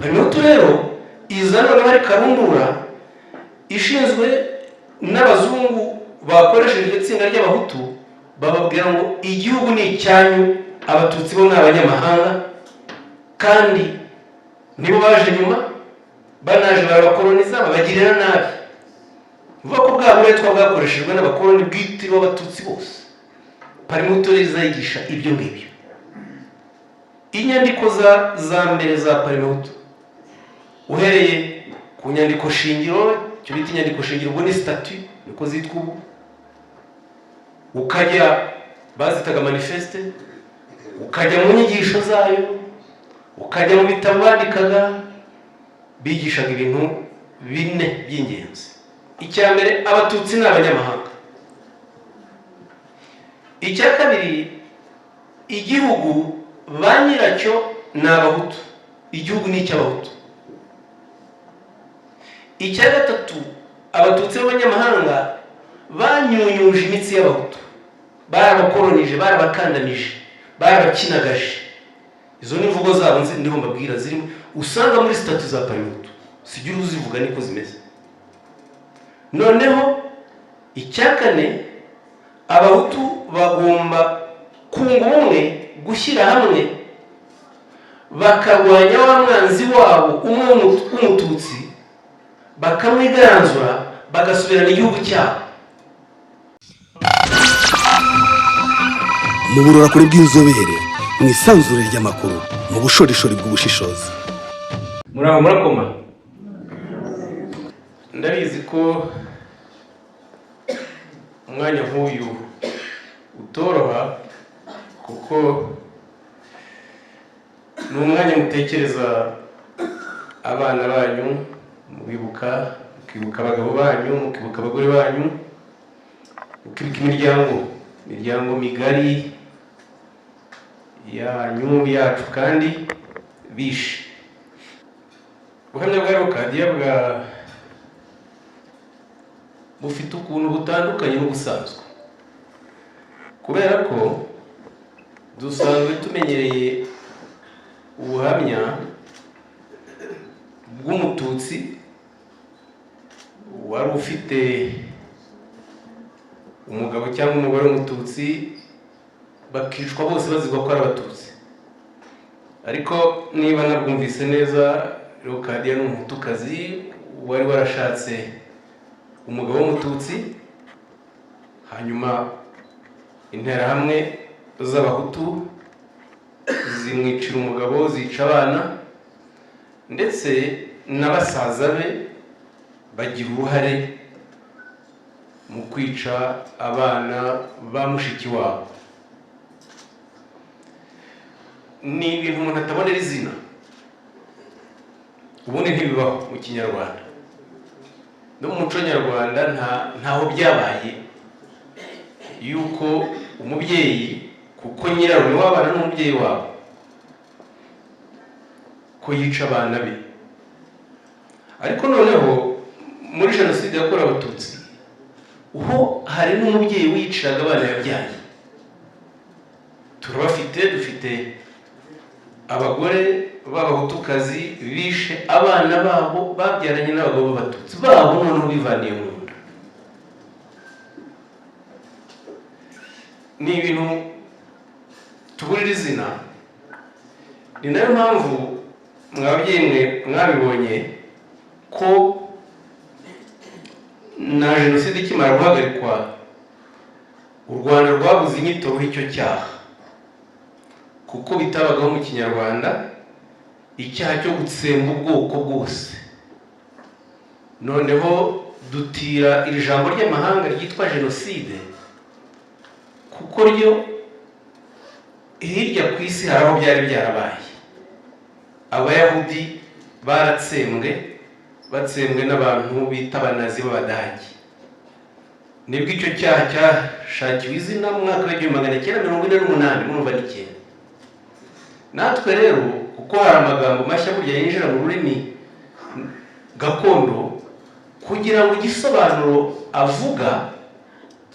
Parmehutu rero iza noneho ari karundura, ishinzwe n'abazungu bakoresheje iryo tsinda ry'Abahutu, bababwira ngo igihugu ni icyanyu, Abatutsi bo ni abanyamahanga, kandi nibo baje nyuma, banaje barabakoloniza, babagirira nabi. Vuga ko bwa buretwa bwakoreshejwe n'abakoloni bwitiriwe Abatutsi bose. Parmehutu rero izayigisha ibyo ngibyo. Inyandiko za mbere za Parmehutu, uhereye ku nyandiko shingiro, icyo bita inyandiko shingiro ubwo ni statuts, niko zitwa ubu, ukajya bazitaga manifeste, ukajya mu nyigisho zayo, ukajya mu bitabo bandikaga, bigishaga ibintu bine by'ingenzi. Icya mbere, Abatutsi ni abanyamahanga. Icya kabiri, igihugu ba nyiracyo ni Abahutu, igihugu ni icy'Abahutu. Icya gatatu, Abatutsi b'abanyamahanga banyunyuje imitsi y'Abahutu, barabakoronije, barabakandamije, barabakinagaje. Izo ni imvugo zabo ndiho mbabwira, zirimo usanga muri statuts za Parmehutu, sijya uzivuga, niko zimeze. Noneho icya kane, Abahutu bagomba kunga ubumwe, gushyira hamwe, bakarwanya wa mwanzi wabo umwe w'Umututsi, bakamwigaranzura, bagasubirana igihugu cyabo. Mu burorakure bw'inzobere mu isanzure ry'amakuru, mu bushorishori bw'ubushishozi. Muraho, murakoma. Ndabizi ko umwanya nk'uyu utoroha, kuko ni umwanya mutekereza abana banyu, mubibuka, mukibuka abagabo banyu, mukibuka abagore banyu, mukibuka imiryango migari yanyu, yacu, kandi bishe. Ubuhamya bwa Rukadiya bwa bufite ukuntu butandukanye n'ubusanzwe, kubera ko dusanzwe tumenyereye ubuhamya bw'Umututsi wari ufite umugabo cyangwa umugore w'Umututsi, bakicwa bose bazigwa ko ari Abatutsi. Ariko niba nabwumvise neza, Rukadiya ni Umuhutukazi wari warashatse umugabo w'Umututsi, hanyuma Interahamwe z'Abahutu zimwicira umugabo, zica abana, ndetse na basaza be bagira uruhare mu kwica abana ba mushiki wabo. Ni ibintu umuntu atabonera izina, ubundi ntibibaho mu Kinyarwanda no mu muco nyarwanda. Ntaho byabaye yuko umubyeyi, kuko nyirarume w'abana n'umubyeyi wabo, ko yica abana be. Ariko noneho muri Jenoside yakorewe Abatutsi ho hari n'umubyeyi wiciraga abana yabyaye. Turabafite, dufite abagore b'Abahutukazi bishe abana babo babyaranye n'abagabo b'Abatutsi babo, noneho bivaniye mu nda. Ni ibintu tuburira izina. Ni nayo mpamvu mwababyeyi mwe mwabibonye ko na Jenoside ikimara guhagarikwa, u Rwanda rwabuze inyito icyo cyaha, kuko bitabagaho mu Kinyarwanda icyaha cyo gutsemba ubwoko bwose. Noneho dutira iri jambo ry'amahanga ryitwa jenoside, kuko ryo hirya ku isi hari aho byari byarabaye. Abayahudi baratsembwe, batsembwe n'abantu bita Abanazi b'Abadage, nibwo icyo cyaha cyashakiwe izina mu mwaka wa 1948, murumva n'icyenda. Natwe rero, kuko hari amagambo mashya burya yinjira mu rurimi gakondo, kugira ngo igisobanuro avuga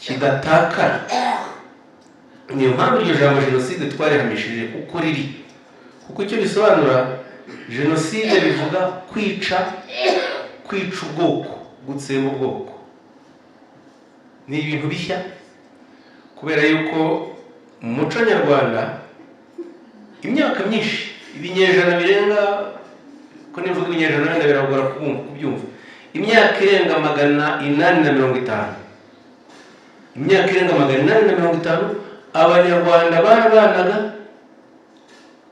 kidatakara, niyo mpamvu iryo jambo jenoside twarihamishije uko riri, kuko icyo bisobanura Jenoside bivuga kwica, kwica ubwoko, gutsemba ubwoko. Ni ibintu bishya, kubera yuko mu muco nyarwanda imyaka myinshi, ibinyejana birenga, ko nivuga ibinyejana wenda biragora kubyumva, imyaka irenga 850, imyaka irenga 850, Abanyarwanda barabanaga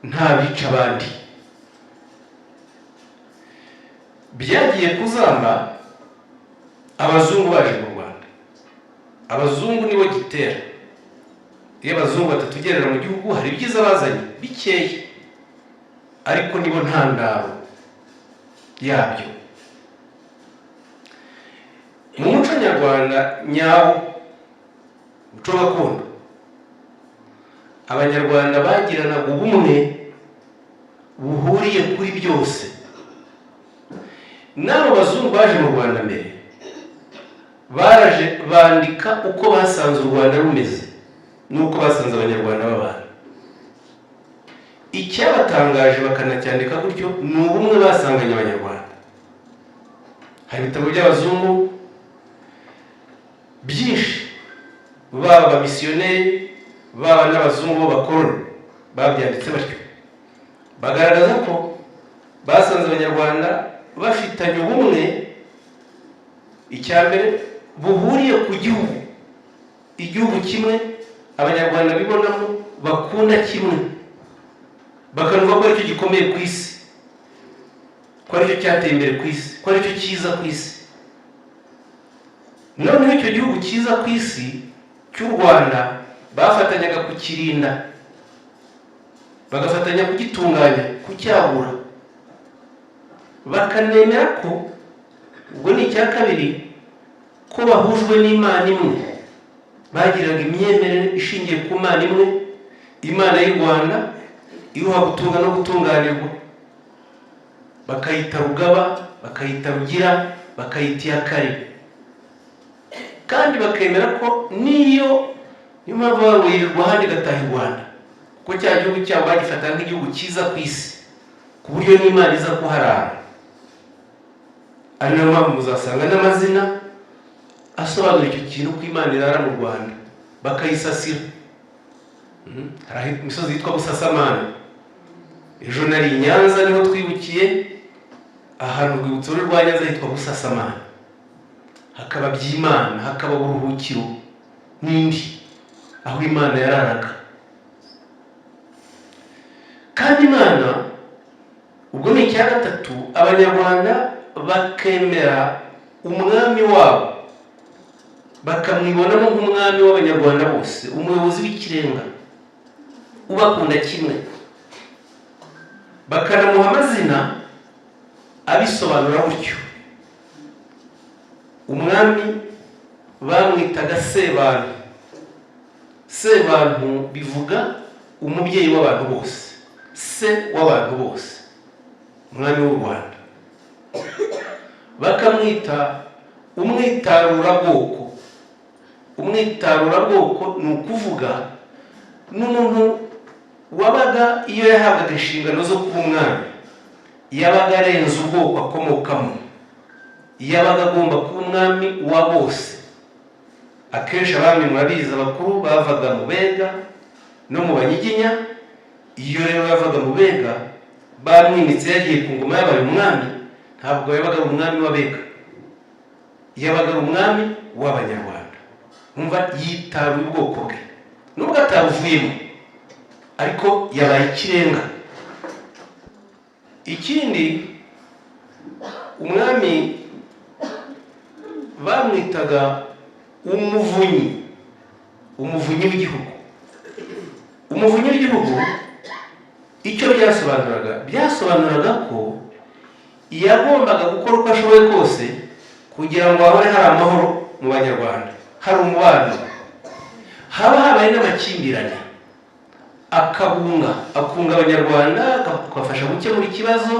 nta bica abandi. Byagiye kuzamba abazungu baje mu Rwanda. Abazungu nibo gitera. Iyo abazungu batatugerera mu gihugu, hari ibyiza bazanye bikeya, ariko nibo ntandaro yabyo. Mu muco nyarwanda nyawo, muco gakondo, Abanyarwanda bagiranaga ubumwe buhuriye kuri byose. N'abo bazungu baje mu Rwanda mbere baraje bandika uko basanze u Rwanda rumeze n'uko basanze Abanyarwanda babana. Icyabatangaje bakanacyandika gutyo ni ubumwe basanganye Abanyarwanda. Hari ibitabo by'abazungu byinshi, baba abamisiyoneri, baba n'abazungu b'abakoloni, babyanditse batyo, bagaragaza ko basanze Abanyarwanda bafitanye ubumwe, icya mbere buhuriye ku gihugu, igihugu kimwe Abanyarwanda bibonamo, bakunda kimwe, bakanumva ko aricyo gikomeye ku isi, ko aricyo cyateye imbere ku isi, ko aricyo cyiza ku isi. Noneho icyo gihugu cyiza ku isi cy'u Rwanda bafatanyaga kukirinda, bagafatanya kugitunganya, kucyagura, bakanemera ko, ubwo ni icya kabiri, ko bahujwe n'Imana imwe. Bagiraga imyemerere ishingiye ku Mana imwe, Imana y'u Rwanda iruha gutunga no gutunganirwa, bakayita Rugaba, bakayita Rugira, bakayita Iyakare. Kandi bakemera ko niyo, niyo mpamvu bavuga ngo yirirwa ahandi igataha i Rwanda, kuko cya gihugu cyabo bagifata nk'igihugu cyiza ku isi, ku buryo n'Imana iza kuharara. Ari nayo mpamvu muzasanga n'amazina asobanura icyo kintu, ko Imana irara mu Rwanda, bakayisasira. Hari imisozi yitwa Busasamana. Ejo nari i Nyanza, niho twibukiye, ahantu urwibutso rwa Nyanza hitwa Busasamana, hakaba Byimana, hakaba Buruhukiro n'indi, aho Imana yararaga. Kandi Imana, ubwo ni icya gatatu, Abanyarwanda bakemera umwami wabo, bakamwibonamo nk'umwami w'Abanyarwanda bose, umuyobozi w'ikirenga ubakunda kimwe, bakanamuha amazina abisobanura gutyo. Umwami bamwitaga Sebantu. Sebantu bivuga umubyeyi w'abantu bose, se w'abantu bose, umwami w'u Rwanda. Bakamwita umwitarurabwoko. Umwitarurabwoko ni ukuvuga n'umuntu wabaga, iyo yahabwaga inshingano zo kuba umwami, yabaga arenze ubwoko akomokamo, yabaga agomba kuba umwami wa bose. Akenshi abami, murabizi, abakuru bavaga mu Bega no mu Banyiginya. Iyo rero bavaga mu Bega bamwimitse, yagiye ku ngoma, yabaye umwami, ntabwo yabaga ari umwami w'Abega, yabaga ari umwami w'Abanyarwanda. Umva, yitaruye ubwoko bwe, nubwo atabuvuyemo, ariko yabaye ikirenga. Ikindi, umwami bamwitaga umuvunyi, umuvunyi w'igihugu. Umuvunyi w'igihugu, icyo byasobanuraga, byasobanuraga ko yagombaga gukora uko ashoboye kose kugira ngo hahore hari amahoro mu Banyarwanda, hari umubano. Haba habaye n'amakimbirane, akabunga, akunga Abanyarwanda, akabafasha gukemura ikibazo,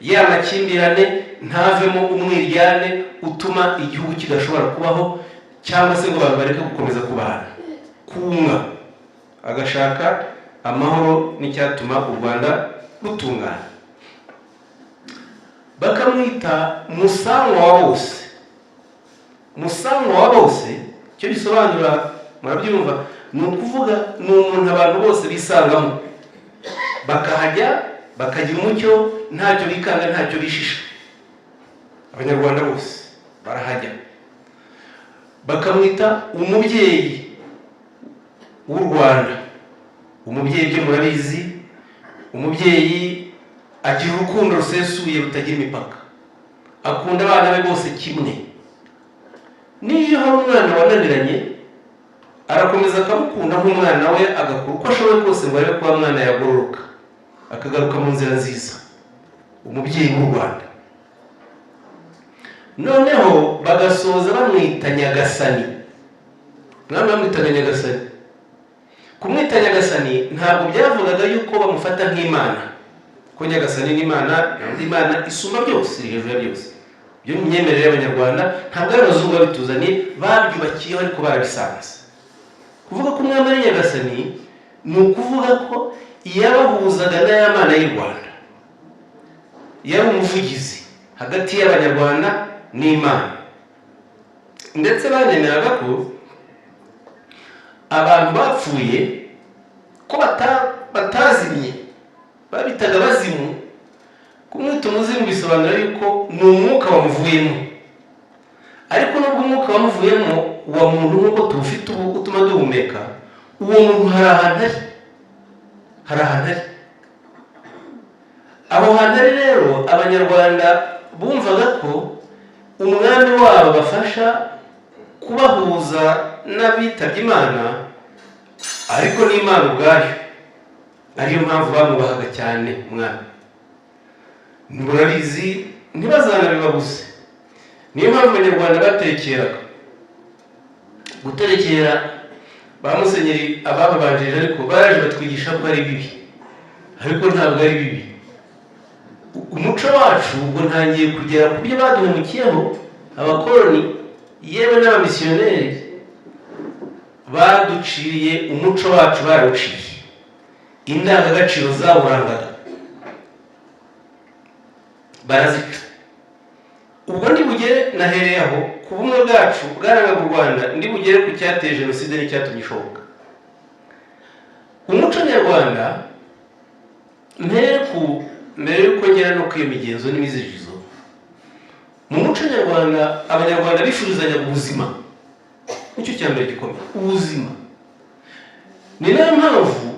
ya makimbirane ntavemo umwiryane utuma igihugu kidashobora kubaho, cyangwa se ngo abantu bareke gukomeza kubana. Kunga, agashaka amahoro n'icyatuma u Rwanda rutungana. Bakamwita Musangwa wa bose. Musangwa wa bose, icyo bisobanura murabyumva, ni ukuvuga ni umuntu abantu bose bisangamo, bakahajya bakagira umucyo, ntacyo bikanga, ntacyo bishisha. Abanyarwanda bose barahajya. Bakamwita umubyeyi w'u Rwanda. Umubyeyi byo murabizi, umubyeyi agira urukundo rusesuye rutagira imipaka, akunda abana be bose kimwe. N'iyo hari umwana wananiranye, arakomeza akamukunda nk'umwana we, agakora uko ashoboye kose ngo arebe ko wa mwana yagororoka akagaruka mu nzira nziza. Umubyeyi w'u Rwanda. Noneho bagasoza bamwita Nyagasani. Umwami bamwitaga Nyagasani. Kumwita Nyagasani ntabwo byavugaga yuko bamufata nk'Imana, ko Nyagasani n'Imana, Imana isumba byose, iri hejuru ya byose. Byo mu myemerere y'Abanyarwanda, ntabwo ari abazungu babituzaniye, babyubakiyeho ariko barabisanze. Kuvuga ko umwami ari Nyagasani ni ukuvuga ko yabahuzaga n'aya Mana y'u Rwanda, yari umuvugizi hagati y'Abanyarwanda n'Imana. Ndetse banemeraga ko abantu bapfuye ko batazimye, babitaga abazimu. Kumwita umuzimu bisobanura yuko ni umwuka wamuvuyemo, ariko nubwo umwuka wamuvuyemo wa muntu nk'uko tuwufite ubu utuma duhumeka, uwo muntu hari ahantu ari, hari ahantu ari. Aho hantu ari rero, Abanyarwanda bumvaga ko umwami wabo bafasha kubahuza n'abitabye Imana, ariko n'Imana ubwayo. Ariyo mpamvu bamwubahaga cyane umwami. Murabizi, ntibazanabibabuze. Niyo mpamvu Abanyarwanda batekeraga. Guterekera, ba musenyeri abababanjirije ariko baraje batwigisha ko ari bibi, ariko ntabwo ari bibi. Umuco wacu ubwo ntangiye kugera ku byo baduhemukiyeho abakoroni, yewe n'abamisiyoneri. Baduciye umuco wacu, barawuciye, indangagaciro zawurangaga barazica. Ubwo ndi bugere, nahereye aho ku bumwe bwacu bwarangaga u Rwanda, ndi bugere ku cyateye jenoside n'icyatumye ishoboka. Umuco nyarwanda, mpere ku mbere y'uko ngera no ku iyo migenzo n'imiziririzo. Mu muco nyarwanda, Abanyarwanda bifurizanyaga ubuzima, nicyo cya mbere gikomeye, ubuzima. Ni nayo mpamvu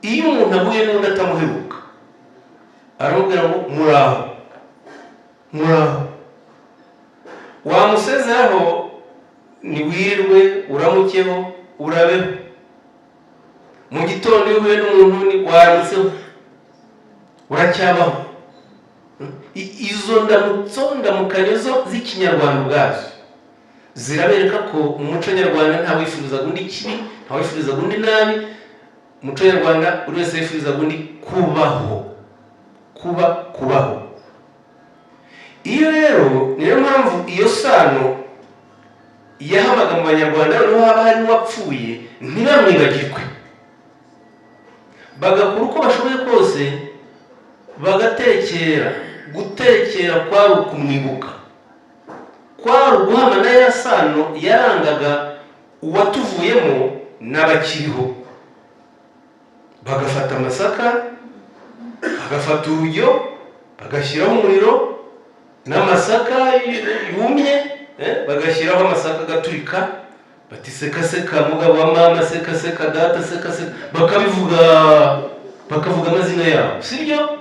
iyo umuntu ahuye n'undi atamuheruka, aramubwira ngo "Muraho, muraho." Wamusezeraho ntiwirirwe, uramukeho, urabeho. Mu gitondo iyo uhuye n'umuntu ni "Waramutseho, uracyabaho." Izo ndamutso, ndamukanyo zo z'Ikinyarwanda ubwazo zirabereka ko mu muco nyarwanda nta wifurizaga undi kibi, nta wifurizaga undi nabi. Umuco nyarwanda, buri wese yifurizaga undi kubaho, kuba kubaho. Iyo rero niyo mpamvu iyo sano yahabaga mu Banyarwanda. Noneho haba hari n'uwapfuye, ntibamwibagirwe, bagakora uko bashoboye kose bagatekera. Gutekera kwari ukumwibuka, kwari uguhama na ya sano yarangaga uwatuvuyemo n'abakiriho. Bagafata amasaka, bagafata urujyo, bagashyiraho umuriro n'amasaka yumye, bagashyiraho amasaka agaturika, bati "Seka seka mugabo wa mama, seka seka data, seka seka." Bakabivuga, bakavuga amazina yabo, sibyo?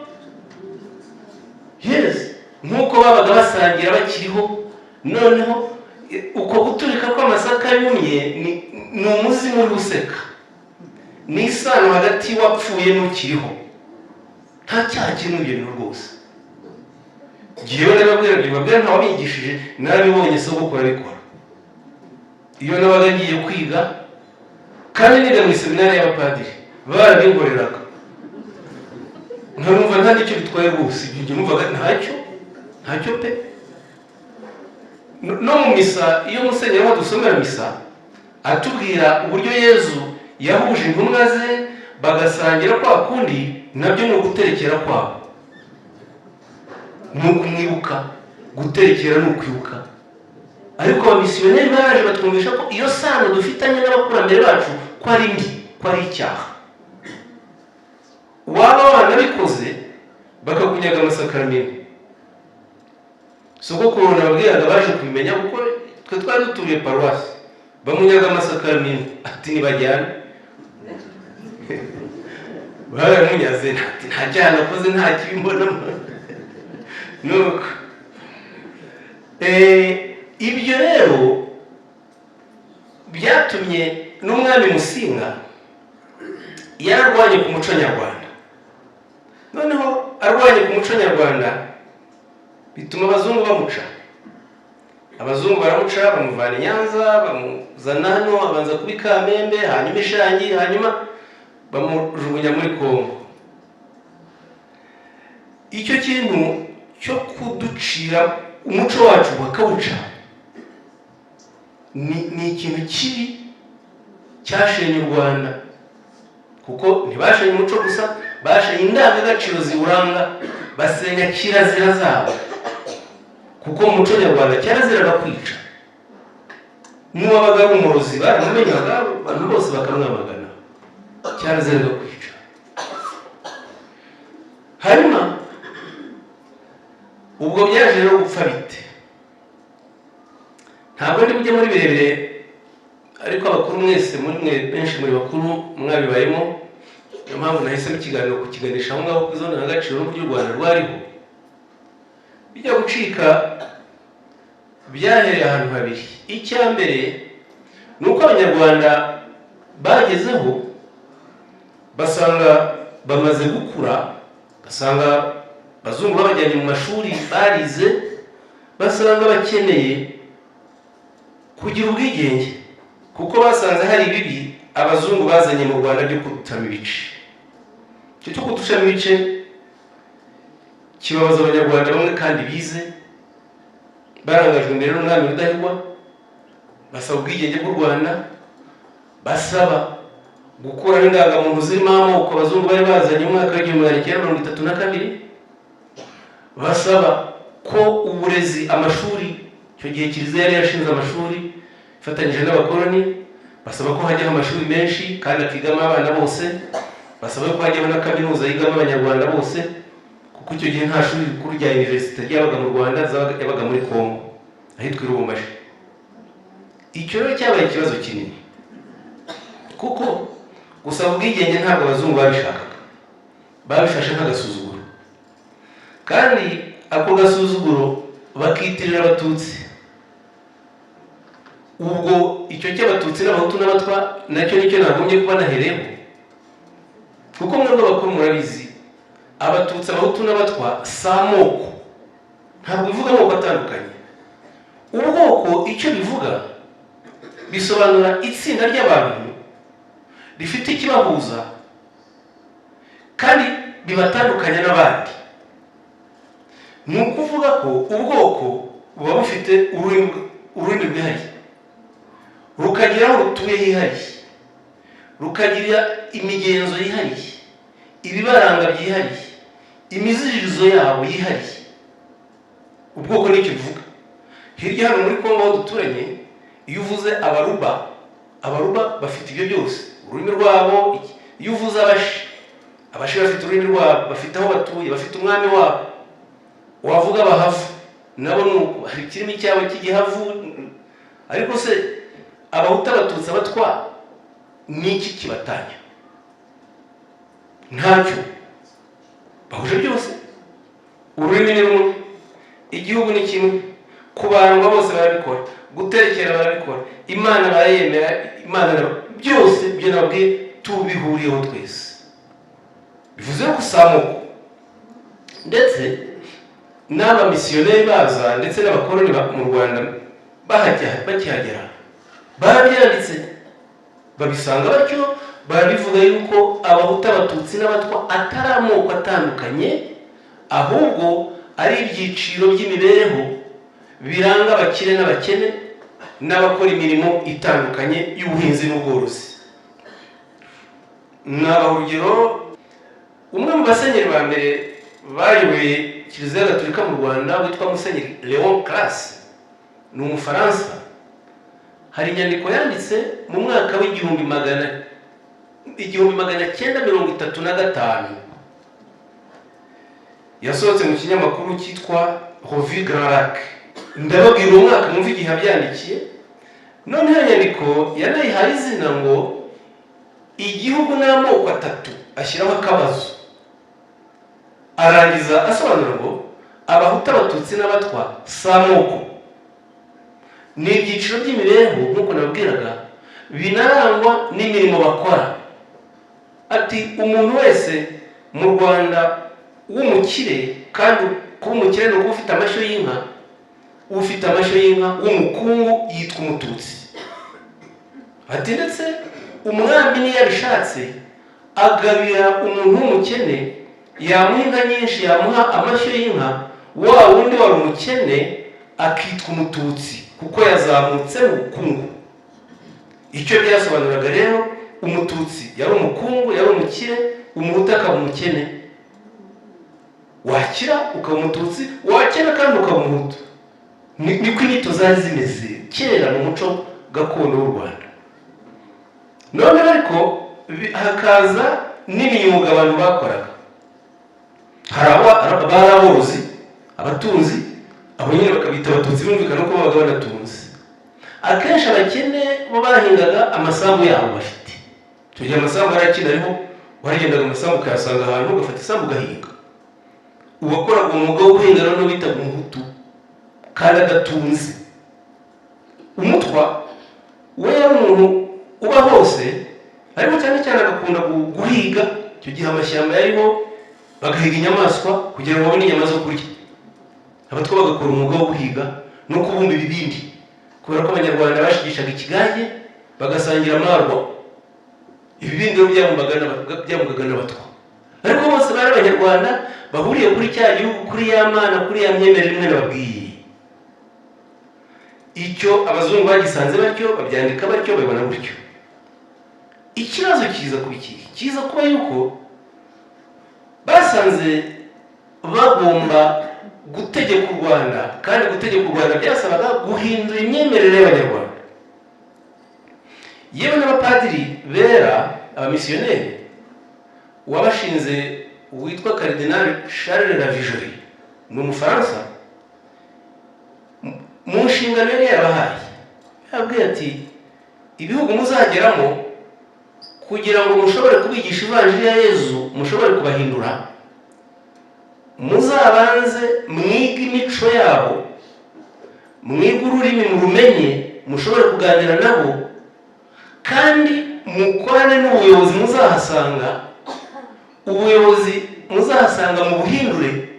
Yes, nk'uko babaga basangira bakiriho. Noneho uko guturika kw'amasaka yumye ni umuzimu uri useka, ni isano hagati y'uwapfuye n'ukiriho. Nta cyaha kiri muri ibyo bintu rwose. Njyewe nababwira, babwira, ntawabigishije, narabibonye sogokuru abikora iyo nabaga ngiye kwiga, kandi niga mu iseminari y'abapadiri, barabinkoreraga nkarumva nta n'icyo bitwaye rwose. Ibyo numvaga ntacyo, ntacyo pe. No mu misa, iyo musenyeri wadusomera misa atubwira uburyo Yezu yahuje intumwa ze bagasangira kwa kundi, nabyo ni uguterekera kwabo. Ni ukumwibuka. Guterekera ni ukwibuka. Ariko abamisiyoneri baraje batwumvisha ko iyo sano dufitanye n'abakurambere bacu ko ari mbi, ko ari icyaha. Waba wanabikoze, bakakunyaga amasakaramentu. Sogokuru nababwiraga, baje kubimenya kuko twe twari duturiye paruwasi, bamunyaga amasakaramentu, ati "Ntibajyane." Baramunyaze, ati "Nta cyaha nakoze, nta kibi mbonamo." Nuko ibyo rero byatumye n'umwami Musinga yararwanye ku muco nyarwanda. Noneho arwanye ku muco nyarwanda, bituma abazungu bamuca. Abazungu baramuca, bamuvana i Nyanza, bamuzana hano, abanza kuba i Kamembe, hanyuma i Shangi, hanyuma bamujugunya muri Kongo. Icyo kintu cyo kuducira umuco wacu bakawuca ni ikintu kibi cyashenye u Rwanda, kuko ntibashenye umuco gusa, bashenye indangagaciro ziwuranga, basenya kirazira zabo, kuko mu muco nyarwanda cyaraziraga kwica. N'uwabaga ari umurozi baramumenyaga, abantu bose bakamwamagana. Cyaraziraga kwica. Hanyuma ubwo byaje rero gupfa bite? Ntabwo ndi bujye muri birebire, ariko abakuru mwese, muri mwe benshi muri bakuru, mwabibayemo. Niyo mpamvu nahisemo ikiganiro kukiganisha aho ngaho ku izo ndangagaciro n'uburyo u Rwanda rwariho. Bijya gucika byahereye ahantu habiri. Icya mbere ni uko Abanyarwanda bagezeho basanga bamaze gukura, basanga abazungu babajyanye mu mashuri, barize, basanga bakeneye kugira ubwigenge, kuko basanze hari ibibi abazungu bazanye mu Rwanda byo kuducamo ibice. Icyo cyo kuducamo ibice kibabaza Abanyarwanda bamwe kandi bize, barangajwe imbere n'umwami Rudahigwa. Basaba ubwigenge bw'u Rwanda, basaba gukuraho indangamuntu zirimo amoko abazungu bari bazanye mu mwaka w'1932, basaba ko uburezi, amashuri, icyo gihe Kiliziya yari yashinze amashuri ifatanyije n'abakoloni, basaba ko hajyaho amashuri menshi kandi akigamo abana bose, basaba ko hajyaho na kaminuza yigamo Abanyarwanda bose, kuko icyo gihe nta shuri rikuru rya université ryabaga mu Rwanda, yabaga muri Kongo ahitwa i Lubumbashi. Icyo rero cyabaye ikibazo kinini, kuko gusaba ubwigenge ntabwo abazungu babishakaga, babifashe nk'agasuzuguro, kandi ako gasuzuguro bakitirira Abatutsi. Ubwo icyo cy'Abatutsi n'Abahutu n'Abatwa nacyo nicyo nagombye kuba nahereyeho, kuko mwebwe abakuru murabizi, Abatutsi, Abahutu n'Abatwa si amoko, ntabwo bivuga amoko atandukanye. Ubwoko icyo bivuga, bisobanura itsinda ry'abantu rifite ikibahuza kandi bibatandukanya n'abandi. Ni ukuvuga ko ubwoko buba bufite ururimi rwihariye, rukagira aho rutuye hihariye, rukagira imigenzo yihariye, ibibaranga byihariye, imiziririzo yabo yihariye. Ubwoko nicyo bivuga. Hirya hano muri Kongo aho duturanye, iyo uvuze Abaruba, Abaruba bafite ibyo byose, ururimi rwabo. Iyo uvuze Abashi, Abashi bafite ururimi rwabo, bafite aho batuye, bafite umwami wabo. Wavuga Abahavu, nabo ni uko, hari ikirimi cyabo cy'Igihavu. Ariko se Abahutu, Abatutsi, Abatwa, ni iki kibatanya? Ntacyo bahuje. Byose ururimi ni rumwe, igihugu ni kimwe, kubandwa bose barabikora, guterekera barabikora, Imana barayemera, Imana byose ibyo nababwiye tubihuriyeho twese. Bivuze ko si amoko. Ndetse n'abamisiyoneri baza, ndetse n'abakoloni mu Rwanda bahajya, bakihagera barabyanditse, babisanga batyo, barabivuga yuko Abahutu, Abatutsi n'Abatwa atari amoko atandukanye, ahubwo ari ibyiciro by'imibereho biranga abakire n'abakene n'abakora imirimo itandukanye y'ubuhinzi n'ubworozi. Nabaha urugero: umwe mu basenyeri ba mbere bayoboye Kiliziya Gatolika mu Rwanda witwa Musenyeri Leon Classe, ni Umufaransa, hari inyandiko yanditse mu mwaka w'igihumbi magana 1935, yasohotse mu kinyamakuru cyitwa Revue Grands Lacs. Ndababwira uwo mwaka, mwumve igihe yabyandikiye. Noneho iyo nyandiko yanayihaye izina ngo "Igihugu n'amoko atatu", ashyiraho akabazo, arangiza asobanura ngo Abahutu, Abatutsi n'Abatwa si amoko, ni ibyiciro by'imibereho, nk'uko nababwiraga, binarangwa n'imirimo bakora. Ati umuntu wese mu Rwanda w'umukire, kandi kuba umukire ni ukuba ufite amashyo y'inka, ufite amashyo y'inka w'umukungu yitwa Umututsi. Ati ndetse umwami niyo abishatse agabira umuntu w'umukene, yamuha inka nyinshi, yamuha amashyo y'inka, wa wundi wari umukene akitwa Umututsi kuko yazamutse mu bukungu. Icyo byasobanuraga rero, Umututsi yari umukungu, yari umukire, Umuhutu akaba umukene. Wakira ukaba Umututsi, wakena kandi ukaba Umuhutu. Niko inyito zari zimeze kera mu muco gakondo w'u Rwanda. Noneho ariko hakaza n'imyuga abantu bakoraga. Hari bari aborozi, abatunzi, abo nyine bakabita Abatutsi, bumvikana ko babaga banatunze. Akenshi abakene bo bahingaga amasambu yabo bafite. Icyo gihe amasambu yari akiri ariho, waragendaga amasambu ukayasanga ahantu, ugafata isambu ugahinga. Uwakoraga umwuga wo guhinga noneho bitaga Umuhutu kandi adatunze. Umutwa we yari umuntu uba hose, ariko cyane cyane agakunda guhiga. Icyo gihe amashyamba yariho, bagahiga inyamaswa kugira ngo babone inyama zo kurya. Abatwa bagakora umwuga wo guhiga no kubumba ibibindi, kubera ko Abanyarwanda bashigishaga ikigage, bagasangira amarwa. Ibibindi rero byabumbwaga n'Abatwa. Ariko bose bari Abanyarwanda bahuriye kuri cya gihugu, kuri ya Mana, kuri ya myemerere imwe nababwiye. Icyo abazungu bagisanze batyo, babyandika batyo, babibona gutyo. Ikibazo kiza kuba ikihe? Kiza kuba yuko basanze bagomba gutegeka u Rwanda, kandi gutegeka u Rwanda byasabaga guhindura imyemerere y'Abanyarwanda. Yewe n'abapadiri bera, abamisiyoneri, uwabashinze witwa Karidinali Charles Lavigérie, ni Umufaransa, mu nshingano yari yarabahaye yababwiye ati: "Ibihugu muzageramo, kugira ngo mushobore kubigisha ivanjiri ya Yezu, mushobore kubahindura, muzabanze mwige imico yabo, mwige ururimi murumenye, mushobore kuganira nabo, kandi mukorane n'ubuyobozi muzahasanga. Ubuyobozi muzahasanga mu buhindure.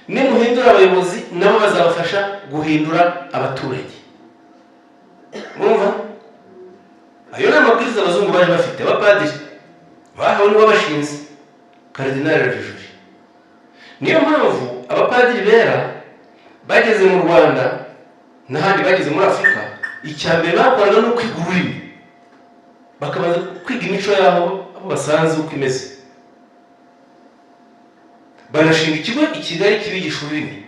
Nimuhindura abayobozi, nabo bazabafasha guhindura abaturage." Murumva, ayo ni amabwiriza abazungu bari bafite, abapadiri bahawe n'uwabashinze, Karidinali Lavigérie. Niyo mpamvu abapadiri bera bageze mu Rwanda n'ahandi bageze muri Afurika, icya mbere bakoraga ni ukwiga ururimi, bakabanza kwiga imico y'aho abo basanze uko imeze. Banashinga ikigo i Kigali kibigisha ururimi.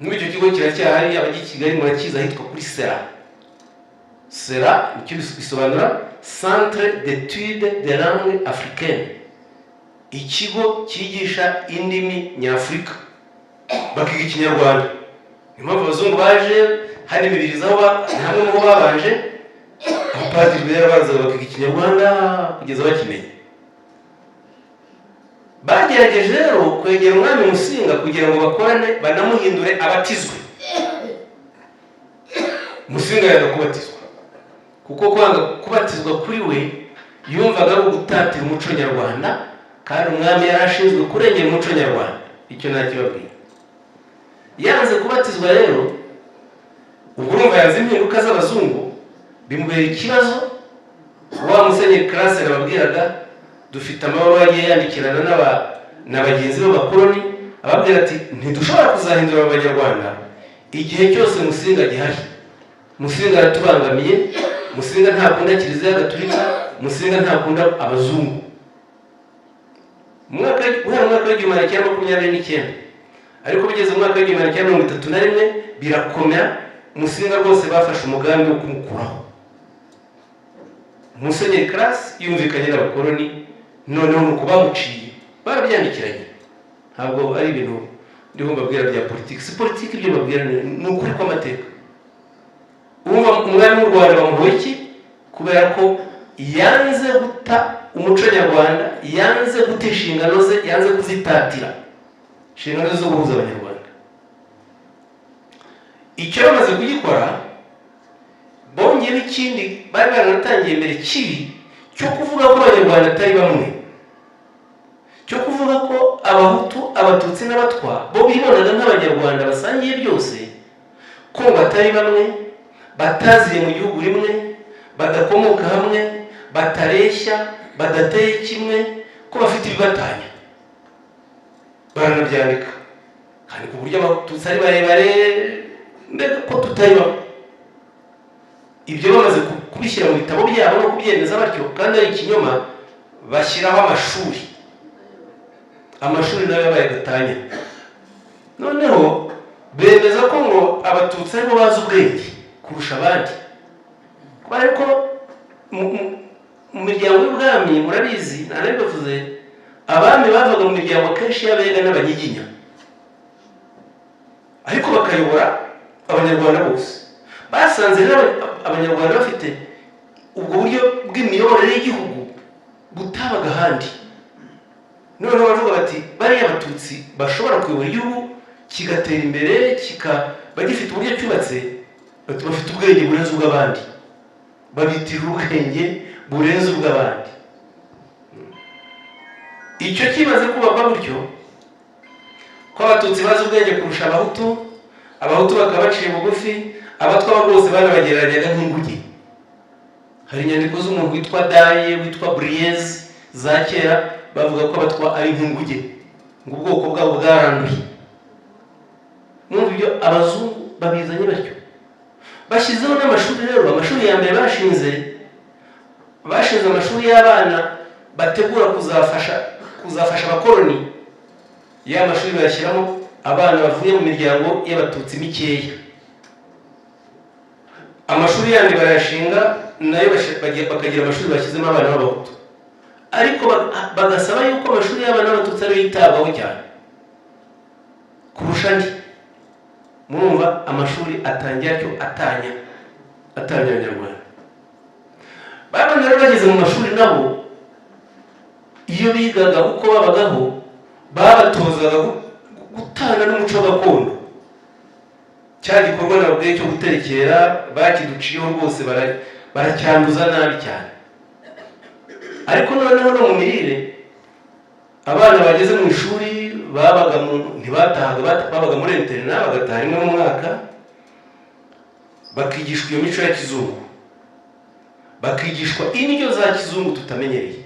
N'ubu icyo kigo kiracyahari, abajya i Kigali murakizi, ahitwa kuri CELA. CELA nicyo bisobanura, Centre d'étude de langue africaine, ikigo cyigisha indimi nyafurika, bakiga Ikinyarwanda. Niyo mpamvu abazungu baje hano imibirizi, aho ni hamwe mu ho babanje. Abapadiri bera bazaga bakiga Ikinyarwanda kugeza bakimenye. Bagerageje rero kwegera umwami Musinga kugira ngo bakorane, banamuhindure, abatizwe. Musinga yanga kubatizwa, kuko kwanga kubatizwa kuri we yumvaga ari ugutatira umuco nyarwanda, kandi umwami yari ashinzwe kurengera umuco nyarwanda. Icyo ntakibabwira. Yanze kubatizwa rero, ubwo urumva yanze impinduka z'abazungu, bimubera ikibazo. Wa musenyeri Classe nababwiraga, dufite amabaruwa yagiye yandikirana na bagenzi b'abakoloni, ababwira ati: "Ntidushobora kuzahindura aba Banyarwanda igihe cyose Musinga gihari. Musinga aratubangamiye, Musinga ntakunda Kiliziya Gatolika, Musinga ntakunda abazungu." Guhera mu mwaka w'1929 Ariko bigeze mu mwaka wa 1931 birakomera. Musinga rwose bafashe umugambi wo kumukuraho. Musenyeri Classe yumvikanye n'abakoloni, noneho ni uko bamuciye, barabyandikiranye. Ntabwo ari ibintu ndiho mbabwira bya politiki, si politiki. Ibyo mbabwira ni ukuri kw'amateka. Urumva, umwami w'u Rwanda bamuhoye iki? Kubera ko yanze guta umuco nyarwanda, yanze guta inshingano ze, yanze kuzitatira, inshingano ze zo guhuza Abanyarwanda. Icyo bamaze kugikora, bongeyeho ikindi bari baranatangiye mbere kibi, cyo kuvuga ko Abanyarwanda atari bamwe, cyo kuvuga ko Abahutu, Abatutsi n'Abatwa, bo bibonaga nk'Abanyarwanda basangiye byose, ko batari bamwe, bataziye mu gihugu rimwe, badakomoka hamwe, batareshya, badateye kimwe, ko bafite ibibatanya. Baranabyandika kandi ku buryo Abatutsi ari barebare, mbega ko tutari bamwe. Ibyo bamaze kubishyira mu bitabo byabo no kubyemeza batyo, kandi ari ikinyoma, bashyiraho amashuri. Amashuri nayo yabaye gatanya. Noneho bemeza ko ngo Abatutsi aribo bazi ubwenge kurusha abandi, kubera ko mu miryango y'ubwami, murabizi, nanabibavuze, abami bavaga mu miryango akenshi y'Abega n'Abanyiginya, ariko bakayobora Abanyarwanda bose. Basanze rero Abanyarwanda bafite ubwo buryo bw'imiyoborere y'igihugu butabaga ahandi. Noneho baravuga bati: "Bariya Abatutsi bashobora kuyobora igihugu kigatera imbere, kikaba gifite uburyo cyubatse." Bati: "Bafite ubwenge burenze ubw'abandi." Babitirira ubwenge burenze ubw'abandi. Icyo kimaze kubakwa gutyo, ko Abatutsi bazi ubwenge kurusha Abahutu, Abahutu bakaba baciye bugufi, Abatwa bo bose banabagereranyaga nk'inguge. Hari inyandiko z'umuntu witwa Daye, witwa Buriyezi, za kera, bavuga ko Abatwa ari nk'inguge, ngo ubwoko bwabo bwaranduye. Mwumva, ibyo abazungu babizanye batyo, bashyizeho n'amashuri. Rero amashuri ya mbere bashinze amashuri y'abana bategura kuzafasha abakoloni. Ya mashuri bayashyiramo abana bavuye mu miryango y'Abatutsi mikeya. Amashuri yandi barayashinga nayo, bakagira amashuri bashyizemo abana b'Abahutu, ariko bagasaba yuko amashuri y'abana b'Abatutsi ariyo yitabwaho cyane kurusha andi. Murumva, amashuri atangira atyo, atanya Abanyarwanda. Babana rero bageze mu mashuri nabo, iyo bigaga uko babagaho, babatozaga gutana n'umuco gakondo. Cya gikorwa nababwiye cyo guterekera bakiduciyeho rwose, baracyanduza nabi cyane. Ariko noneho no mu mirire, abana bageze mu ishuri babaga mu ntibatahaga, babaga muri internat, bagataha rimwe mu mwaka. Bakigishwa iyo mico ya kizungu, bakigishwa indyo za kizungu tutamenyereye.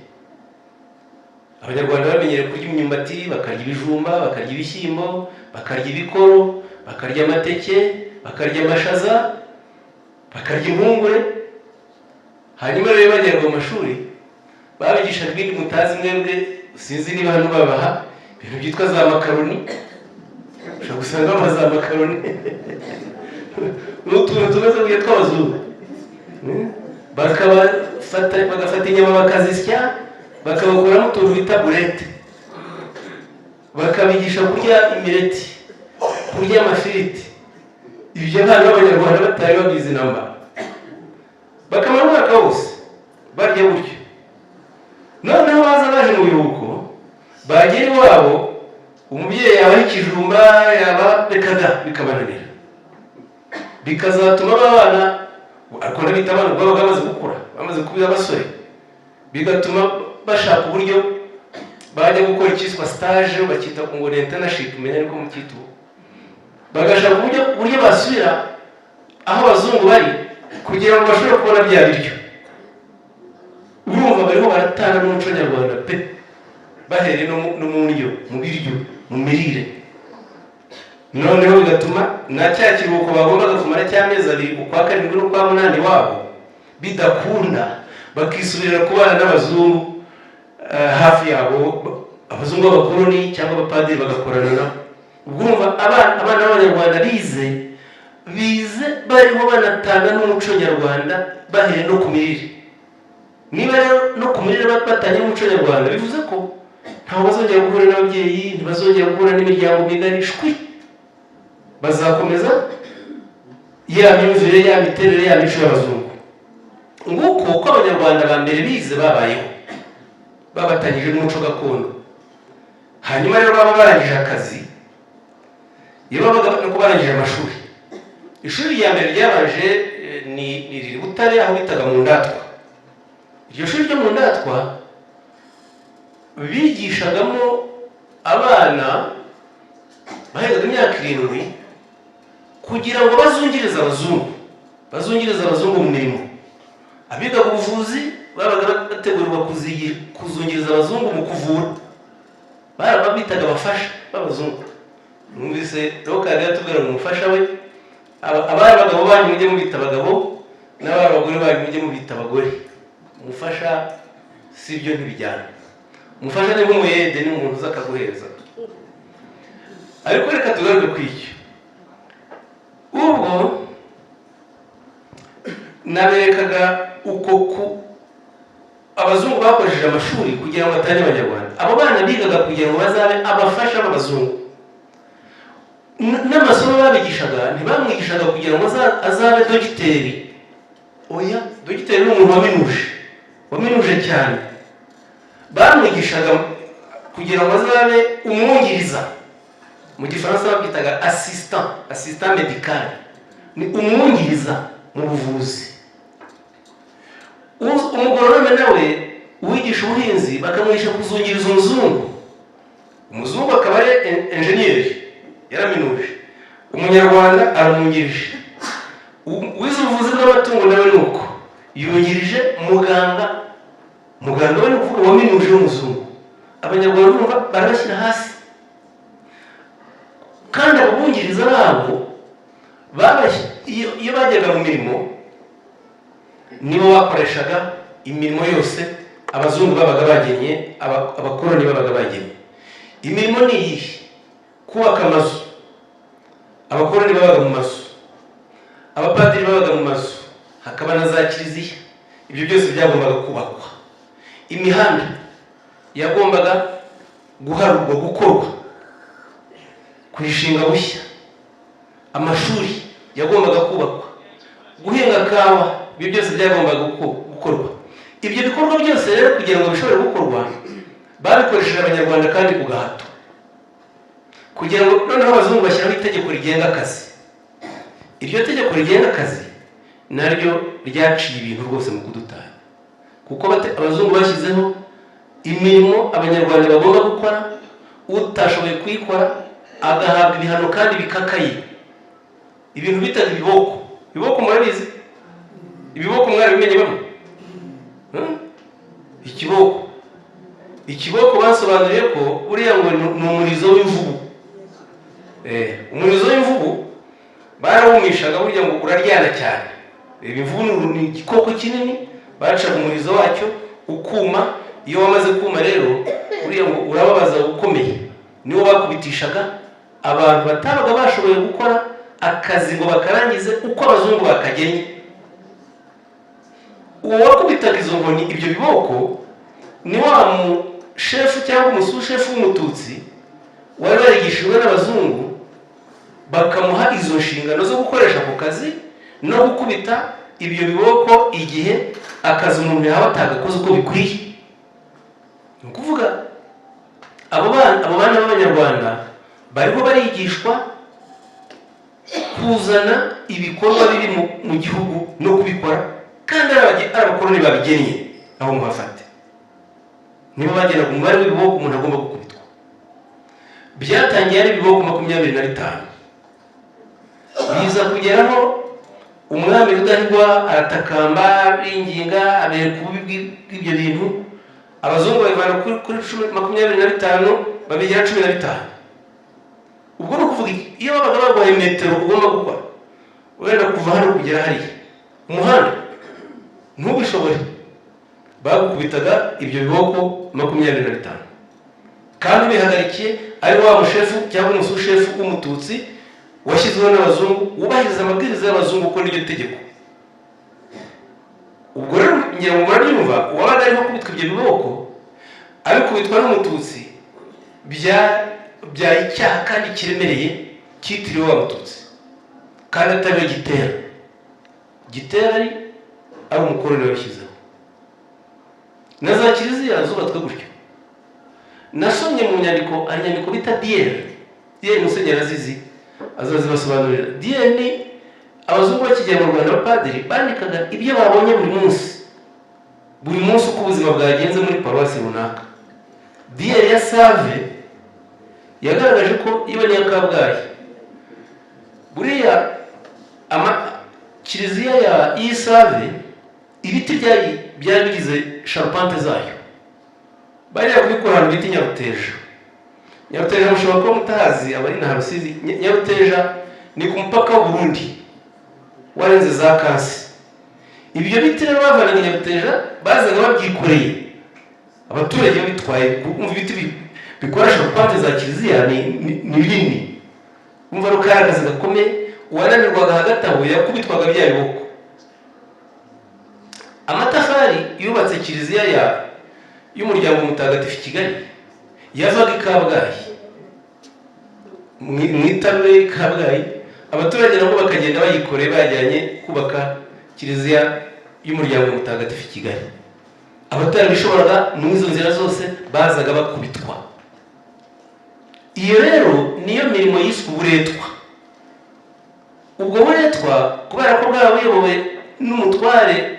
Abanyarwanda bamenyereye kurya imyumbati, bakarya ibijumba, bakarya ibishyimbo, bakarya ibikoro, bakarya amateke, bakarya amashaza, bakarya impungure. Hanyuma rero bageraga mu mashuri, babigishaga ibindi mutazi mwebwe. Sinzi niba hano babaha ibintu byitwa za makaroni. Ushobora gusanga babaha za makaroni n'utuntu tumeze nk'utwo tw'abazungu. Bakabafata, bagafata inyama bakazisya, bakabakuramo utuntu bita boulettes, bakabigisha kurya imireti, kurya amafiriti. Ibyo abana b'Abanyarwanda batari babizi namba. Bakamara umwaka wose barya gutyo. Noneho baza baje mu biruhuko, bagera iwabo, umubyeyi yabaha ikijumba, yaba reka da, bikabananira. Bikazatuma ba bana, ariko ndabita abana, babaga bamaze gukura, bamaze kuba abasore, bigatuma bashaka uburyo bajya gukora icyitwa stage, bakita ngo ni internship, umenya ariko mucyita ubu. Bagashaka uburyo basubira aho abazungu bari kugira ngo bashobore kubona bya biryo. Urumva, bariho baratana n'umuco nyarwanda pe, bahereye no mu ndyo, mu biryo, mu mirire. Noneho bigatuma na cya kiruhuko bagombaga kumara cy'amezi 2, ukwa karindwi n'ukwa munani wabo, bidakunda, bakisubirira kubana n'abazungu hafi yabo, abazungu b'abakoloni cyangwa abapadiri, bagakorana nabo. Ubwo urumva abana b'Abanyarwanda bize bariho banatanga n'umuco nyarwanda, bahereye no ku mirire. Niba rero no ku mirire batangira umuco nyarwanda, bivuze ko ntabwo bazongera guhura n'ababyeyi, ntibazongera guhura n'imiryango migari, shwi. Bazakomeza ya myumvire, ya miterere, ya mico y'abazungu. Nguko uko Abanyarwanda ba mbere bize babayeho, babatanyije n'umuco gakondo. Hanyuma rero baba barangije akazi, iyo babaga nuko barangije amashuri, ishuri rya mbere ryabanje ni riri Butare, aho bitaga mu Ndatwa. Iryo shuri ryo mu Ndatwa bigishagamo abana bahezaga imyaka 7 kugira ngo bazungirize abazungu mu mirimo. Abigaga ubuvuzi babaga bategurirwa kuzungiriza abazungu mu kuvura, babitaga abafasha b'abazungu. Numvise rokari yatubwira ngo umufasha we, abari abagabo banyu mujye mubita abagabo, n'abari abagore banyu mujye mubita abagore. Umufasha si byo, ntibijyana. Umufasha ni nk'umuyede, ni umuntu uza akaguhereza. Ariko reka tugaruke ku icyo ubwo naberekaga, uko ku abazungu bakoresheje amashuri kugira ngo batange Abanyarwanda. Abo bana bigaga kugira ngo bazabe abafasha b'abazungu. N'amasomo babigishaga, ntibamwigishaga kugira ngo azabe dogiteri. Oya, dogiteri ni umuntu waminuje, waminuje cyane. Bamwigishaga kugira ngo azabe umwungiriza. Mu Gifaransa babyitaga assistant, assistant médical, ni umwungiriza mu buvuzi. Umugoronome nawe uwigisha ubuhinzi bakamwigisha kuzungiriza umuzungu. Umuzungu akaba ari enjeniyeri, yaraminuje, Umunyarwanda aramwungirije. Uwize ubuvuzi bw'amatungo nawe ni uko, yungirije muganga. Muganga we ni ukuvuga waminuje w'umuzungu. Abanyarwanda urumva barabashyira hasi. Kandi abo bungiriza babo iyo bajyaga mu mirimo, nibo bakoreshaga imirimo yose abazungu babaga bagennye, abakoloni babaga bagennye. Imirimo ni iyihe? Kubaka amazu. Abakoloni babaga mu mazu, abapadiri babaga mu mazu, hakaba na za kiliziya. Ibyo byose byagombaga kubakwa. Imihanda yagombaga guharurwa, gukorwa, kuyishinga bushya. Amashuri yagombaga kubakwa, guhinga kawa, ibyo byose byagombaga gukorwa. Ibyo bikorwa byose rero, kugira ngo bishobore gukorwa, babikoresheje Abanyarwanda kandi ku gahato, kugira ngo noneho abazungu bashyiraho itegeko rigenga akazi. Iryo tegeko rigenga akazi naryo ryaciye ibintu rwose mu kudutanya, kuko abazungu bashyizeho imirimo Abanyarwanda bagomba gukora, utashoboye kuyikora agahabwa ibihano kandi bikakaye, ibintu bitaga ibiboko. Ibiboko murabizi? Ibiboko mwarabimenye bamwe? Ikiboko, ikiboko basobanuriye ko buriya ngo ni umurizo w'imvubu. Umurizo w'imvubu barawumishaga, burya ngo uraryana cyane. Reba, imvubu ni igikoko kinini, bacaga umurizo wacyo ukuma. Iyo wamaze kuma rero, buriya ngo urababaza ukomeye. Niwo bakubitishaga abantu batabaga bashoboye gukora akazi ngo bakarangize uko abazungu bakagennye. Uwo wakubitaga izo nkoni, ibyo biboko, ni wa mushefu cyangwa umusushefu w'Umututsi wari warigishijwe n'abazungu, bakamuha izo nshingano zo gukoresha ako kazi no gukubita ibyo biboko igihe akazi umuntu yaba atagakoze uko bikwiye. Ni ukuvuga abo bana b'Abanyarwanda bariho barigishwa kuzana ibikorwa biri mu gihugu no kubikora, kandi ari abakoloni babigennye. Aho muhafate, nibo bagenaga umubare w'ibiboko umuntu agomba gukubitwa. Byatangiye ari ibiboko 25, biza kugeraho umwami Rudahigwa aratakamba, aringinga, abereka ububi bw'ibyo bintu. Abazungu babivana kuri 25, babigira 15. Ubwo ni ukuvuga iki? Iyo babaga baguhaye metero ugomba gukora, wenda kuva hano kugera hariya umuhanda, ntubishobore, bagukubitaga ibyo biboko 25 kandi ubihagarikiye. Ari wa mushefu cyangwa umusushefu w'Umututsi washyizweho n'abazungu, wubahiriza amabwiriza y'abazungu, kuko niryo tegeko. Ubwo rero ngira ngo murabyumva, uwabaga arimo kubitwa ibyo biboko abikubitwa n'Umututsi, byaye icyaha kandi kiremereye cyitiriwe wa Mututsi, kandi atari we gitera. Gitera ari umukoroni wabishyizeho. Na za kiliziya zubatswe gutyo. Nasomye mu nyandiko, hari inyandiko bita diaire. Diaire Musenyeri azizi, azazibasobanurira. Diaire ni abazungu bakigera mu Rwanda, abapadiri bandikaga ibyo babonye buri munsi, buri munsi, uko ubuzima bwagenze muri paruwasi runaka. Diaire ya Save yagaragaje ko iba n'iya Kabgayi, buriya ama kiliziya ya Isave, ibiti byari bigize charpente zayo bariya kubikora ahantu bita Nyaruteja. Nyaruteja mushobora kuba mutahazi, abari na Rusizi. Nyaruteja ni ku mupaka w'u Burundi, warenze za Kasi. Ibyo biti rero bavanaga Nyaruteja, bazaga babyikoreye, abaturage babitwaye. Kumva ibiti bikora charpente za kiliziya ni binini, umva rero kari akazi gakomeye. Uwananirwaga hagati aho yakubitwaga bya biboko. Amatafari yubatse kiliziya y'Umuryango Mutagatifu i Kigali yavaga i Kabgayi, mu itabure i Kabgayi, abaturage nabo bakagenda bayikoreye, bajyanye kubaka kiliziya y'Umuryango Mutagatifu i Kigali. Abatarabishoboraga muri izo nzira zose bazaga bakubitwa. Iyo rero niyo mirimo yiswe uburetwa. Ubwo buretwa, kubera ko bwaba buyobowe n'umutware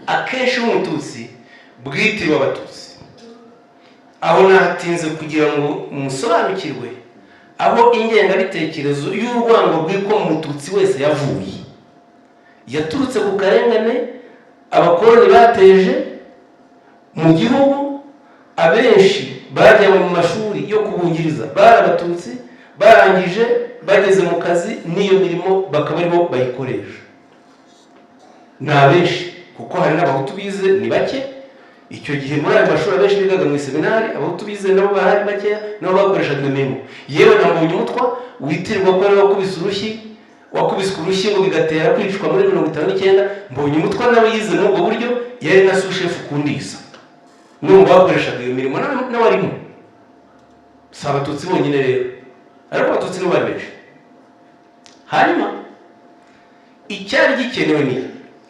akenshi w'Umututsi, bwitiriwe Abatutsi. Aho nahatinze kugira ngo musobanukirwe aho ingengabitekerezo y'urwango rw'iko Mututsi wese yavuye. Yaturutse ku karengane abakoloni bateje mu gihugu. Abenshi bajyanywe mu mashuri yo kubungiriza bari Abatutsi, barangije bageze mu kazi n'iyo mirimo bakaba aribo bayikoresha. Ni abenshi, kuko hari n'Abahutu bize, ni bake icyo gihe muri ayo mashuri. Abenshi bigaga mu iseminari, Abahutu bize nabo bahari bakeya, nabo bakoreshaga iyo mirimo. Yewe na Mbonyumutwa witirirwa ko ariwe wakubise urushyi, wakubiswe urushyi ngo bigatera kwicwa muri 59, Mbonyumutwa nawe yize muri ubwo buryo, yari na sushefu ku Ndiza. N'ubu bakoreshaga iyo mirimo nawe arimo. Si Abatutsi bonyine rero, ariko Abatutsi nibo bari benshi. Hanyuma icyari gikenewe ni,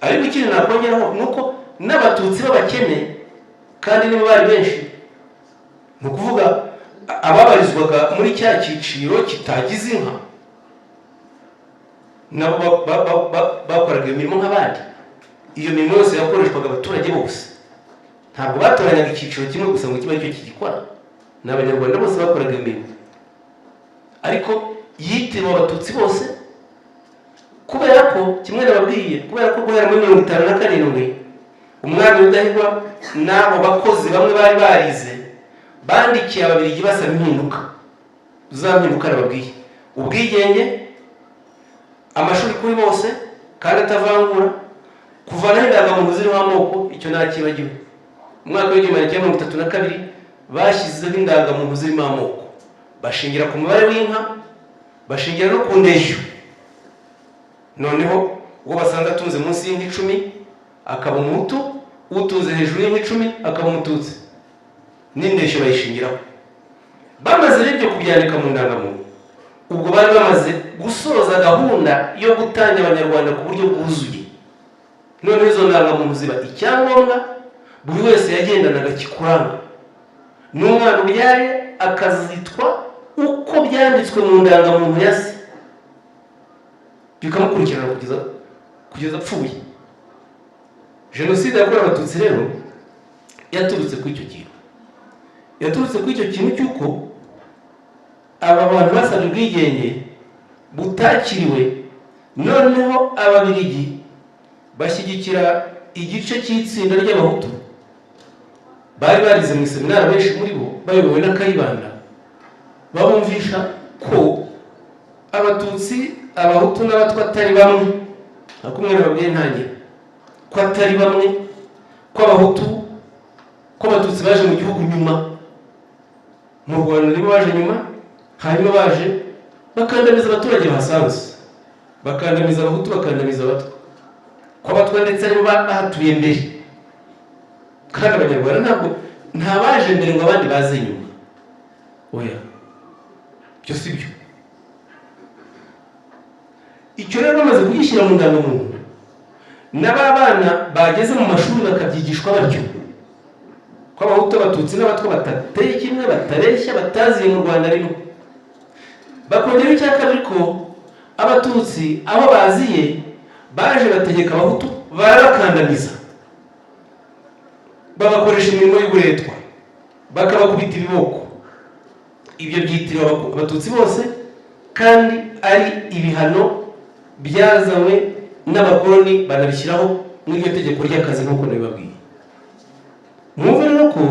ariko ikindi nakongeraho ni uko n'Abatutsi b'abakene, kandi nibo bari benshi, ni ukuvuga ababarizwaga muri cya cyiciro kitagize inka, nabo bakoraga iyo mirimo nk'abandi. Iyo mirimo yose yakoreshwaga abaturage bose, ntabwo batoranyaga icyiciro kimwe gusa ngo kibe aricyo kigikora. Ni Abanyarwanda bose bakoraga iyo mirimo, ariko yitiriwe Abatutsi bose kubera ko kimwe nababwiye, kubera ko guhera muri 57 umwami Rudahigwa n'abo bakozi bamwe bari barize bandikiye Ababiligi basaba impinduka, za mpinduka nababwiye: ubwigenge, amashuri kuri bose kandi atavangura, kuvanaho indangamuntu ziriho amoko. Icyo ntakibagiwe, mu mwaka wa 1932 bashyizeho indangamuntu zirimo amoko, bashingira ku mubare w'inka, bashingira no ku ndeshyo. Noneho uwo basanze atunze munsi y'inka 10 akaba Umuhutu, utunze hejuru y'inka 10 akaba Umututsi, n'indeshyo bayishingiraho. Bamaze rero ibyo kubyandika mu ndangamuntu, ubwo bari bamaze gusoza gahunda yo gutanya Abanyarwanda ku buryo bwuzuye. Noneho izo ndangamuntu ziba icyangombwa buri wese yagendanaga kikuranga, n'umwana ubyaye akazitwa uko byanditswe mu ndangamuntu ya se, bikamukurikirana kugeza apfuye. Jenoside yakorewe Abatutsi rero yaturutse kuri icyo kintu, yaturutse kuri icyo kintu cy'uko aba bantu basabye ubwigenge butakiriwe. Noneho Ababiligi bashyigikira igice cy'itsinda ry'Abahutu bari barize mu iseminari, benshi muri bo bayobowe na Kayibanda, babumvisha ko Abatutsi, Abahutu n'Abatwa atari bamwe, nka kumwe nababwiye ntangira, ko atari bamwe, ko Abahutu, ko Abatutsi baje mu gihugu nyuma, mu Rwanda nibo baje nyuma. Hanyuma baje bakandamiza abaturage bahasanze, bakandamiza Abahutu, bakandamiza Abatwa, ko Abatwa ndetse aribo bahatuye mbere. Kandi Abanyarwanda ntabwo nta baje mbere ngo abandi baze nyuma, oya, byo si byo. Icyo rero bamaze kugishyira mu ndangamuntu, n'aba bana bageze mu mashuri bakabyigishwa batyo, ko Abahutu, Abatutsi n'Abatwa batateye kimwe, batareshya, bataziye mu Rwanda rimwe. Bakongeraho icya kabiri, ko Abatutsi aho baziye baje bategeka Abahutu, barabakandamiza, babakoresha imirimo y'uburetwa, bakabakubita ibiboko. Ibyo byitiriwe Abatutsi bose, kandi ari ibihano byazanywe n'abakoloni, banabishyiraho muri iryo tegeko ry'akazi nk'uko nabibabwiye. Mwumve rero ko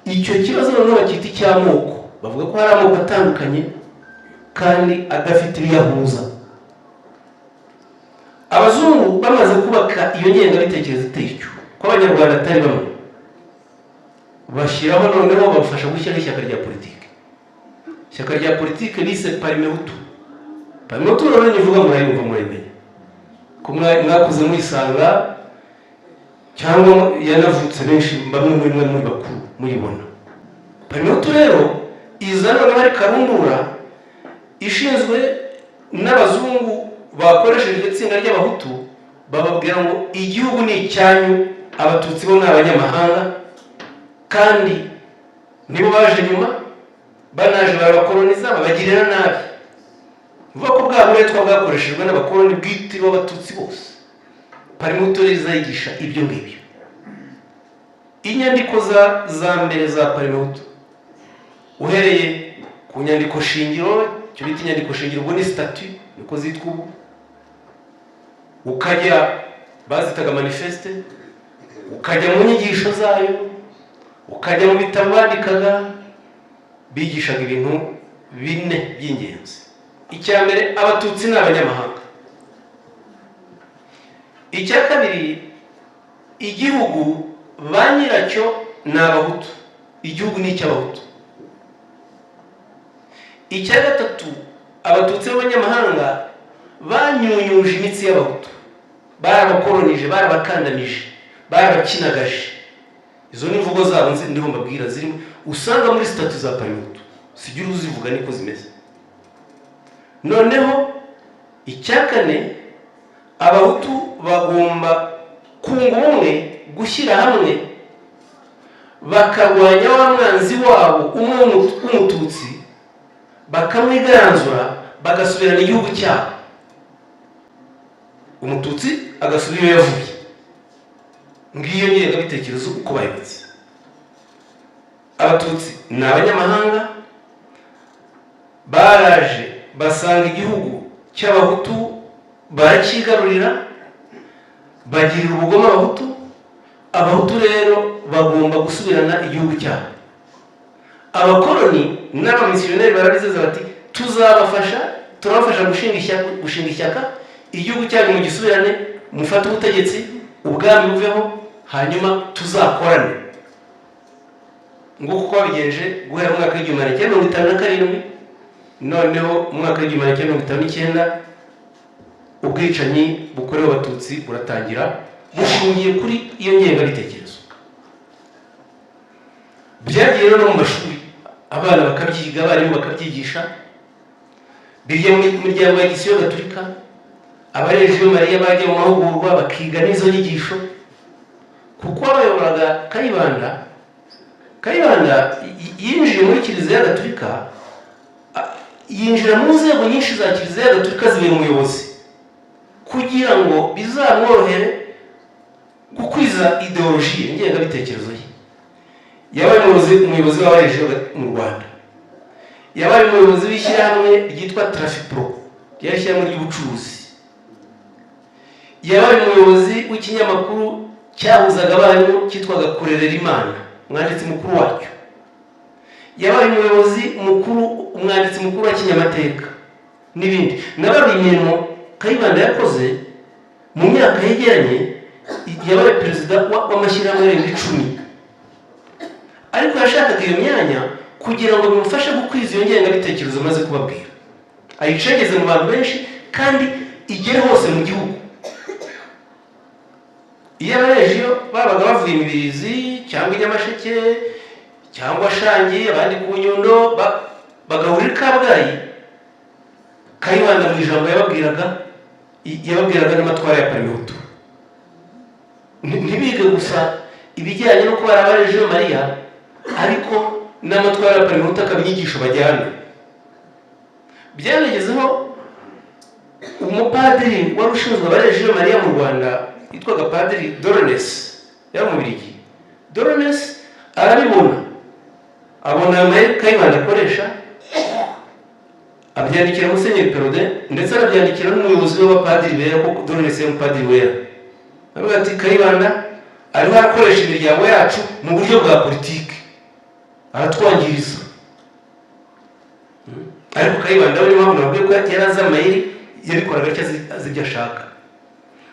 icyo kibazo noneho bacyita icy'amoko, bavuga ko hari amoko atandukanye kandi adafite ibiyahuza. Abazungu bamaze kubaka iyo ngengabitekerezo iteye ityo, ko Abanyarwanda atari bamwe, bashyiraho noneho babafasha gushyiraho ishyaka rya politiki, ishyaka rya politiki bise Parimehutu. Parimehutu rero nivuga murayumva, murayimenya, ko mwakuze muyisanga cyangwa yanavutse benshi, bamwe muri mwe muri bakuru muyibona. Parimehutu rero iza noneho ari karundura ishinzwe n'abazungu bakoresheje iryo tsinda ry'Abahutu, bababwira ngo igihugu ni icyanyu, Abatutsi bo ni abanyamahanga, kandi nibo baje nyuma, banaje barabakoloniza, babagirira nabi. Vuga ko bwa buretwa bwakoreshejwe n'abakoloni bwitiriwe Abatutsi bose. Parimehutu rero izayigisha ibyo ngibyo. Inyandiko za mbere za Parimehutu, uhereye ku nyandiko shingiro, icyo bita inyandiko shingiro ubwo ni statuts, niko zitwa ubu, ukajya bazitaga manifeste, ukajya mu nyigisho zayo, ukajya mu bitabo bandikaga, bigishaga ibintu bine by'ingenzi. Icya mbere, Abatutsi ni abanyamahanga. Icya kabiri, igihugu ba nyiracyo ni Abahutu, igihugu ni icy'Abahutu. Icya gatatu, Abatutsi b'abanyamahanga banyunyuje imitsi y'Abahutu, barabakoronije, barabakandamije, barabakinagaje. Izo ni imvugo zabo ndiho mbabwira, zirimo usanga muri statuts za Parimehutu, sijya uzivuga, niko zimeze. Noneho icya kane, Abahutu bagomba kunga ubumwe, gushyira hamwe, bakarwanya wa mwanzi wabo umwe w'Umututsi, bakamwigaranzura, bagasubirana igihugu cyabo, Umututsi agasubira iyo yavuye. Ngiyo ngengabitekerezo uko bayobotse. Abatutsi ni abanyamahanga, baraje basanga igihugu cy'Abahutu, baracyigarurira, bagirira ubugome Abahutu. Abahutu rero bagomba gusubirana igihugu cyabo. Abakoloni n'abamisiyoneri barabizeza bati: "Tuzabafasha, turabafasha gushinga ishyaka, igihugu cyanyu mugisubirane, mufate ubutegetsi, ubwami buveho, hanyuma tuzakorane." Nguko uko babigenje guhera mu mwaka w'1957. Noneho mu mwaka w'1959 ubwicanyi bukorewe Abatutsi buratangira, bushingiye kuri iyo ngengabitekerezo. Byagiye rero no mu mashuri, abana bakabyiga, abarimu bakabyigisha, bijya mu miryango ya Gisiyo Gatulika, Abalejiyo Mariya bajya mu mahugurwa bakiga n'izo nyigisho, kuko abayoboraga Kayibanda, Kayibanda yinjiye muri Kiliziya Gatulika, yinjira mu nzego nyinshi za Kiliziya Gatulika, zibera umuyobozi kugira ngo bizamworohere gukwiza idéologie, ingengabitekerezo ye. Yabaye umuyobozi w'Abalejiyo mu Rwanda, yabaye umuyobozi w'ishyirahamwe ryitwa Trafipro, ryari ishyirahamwe ry'ubucuruzi, yabaye umuyobozi w'ikinyamakuru cyahuzaga abarimu cyitwaga Kurerera Imana, umwanditsi mukuru wacyo, yabaye umuyobozi mukuru, umwanditsi mukuru wa Kinyamateka n'ibindi. Nabaruye imirimo Kayibanda yakoze mu myaka yegeranye, yabaye perezida w'amashyirahamwe arenga 10, ariko yashakaga iyo myanya kugira ngo Kugira ngo bimufashe gukwiza iyo ngengabitekerezo maze kubabwira, ayicengeze mu bantu benshi kandi igere hose mu gihugu. Iyo abalejiyo babaga bavuye Imibirizi cyangwa i Nyamasheke cyangwa Shangi, abandi ku Nyundo, bagahurira i Kabgayi, Kayibanda mu ijambo yababwiraga n'amatwara ya Parmehutu. Ntibige gusa ibijyanye no kuba ari abalejiyo Mariya, ariko n'amatwara ya Parmehutu akaba inyigisho bajyana. Byanagezeho umupadiri wari ushinzwe abalejiyo Mariya mu Rwanda, witwaga Padiri Dorones, yari Umubirigi. Dorones arabibona, abona ayo mayeri Kayibanda akoresha, abyandikira Musenyeri Perraudin, ndetse arabyandikira n'umuyobozi w'abapadiri bera, kuko Dorones yari umupadiri wera. Aravuga ati: "Kayibanda ariho arakoresha imiryango yacu mu buryo bwa politiki, aratwangiriza." Ariko Kayibanda we, niyo mpamvu nababwiye ko yari azi amayeri, yabikoraga atyo, azi ibyo ashaka.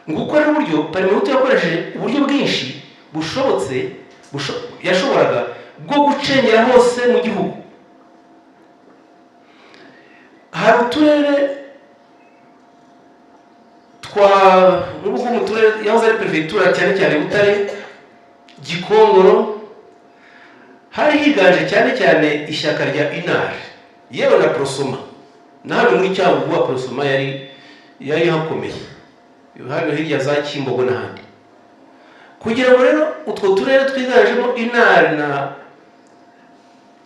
Nguko rero uburyo Parmehutu yakoresheje, uburyo bwinshi bushobotse yashoboraga bwo gucengera hose mu gihugu. Hari uturere twa n'ubwo mu turere yahoze ari perefegitura, cyane cyane Butare, Gikongoro, hari higanje cyane cyane ishyaka rya UNAR, yewe na Aprosoma. Na hano muri Cyangugu Aprosoma yari hakomeye, hano hirya za Kimbogo n'ahandi. Kugira ngo rero utwo turere twiganjemo UNAR, na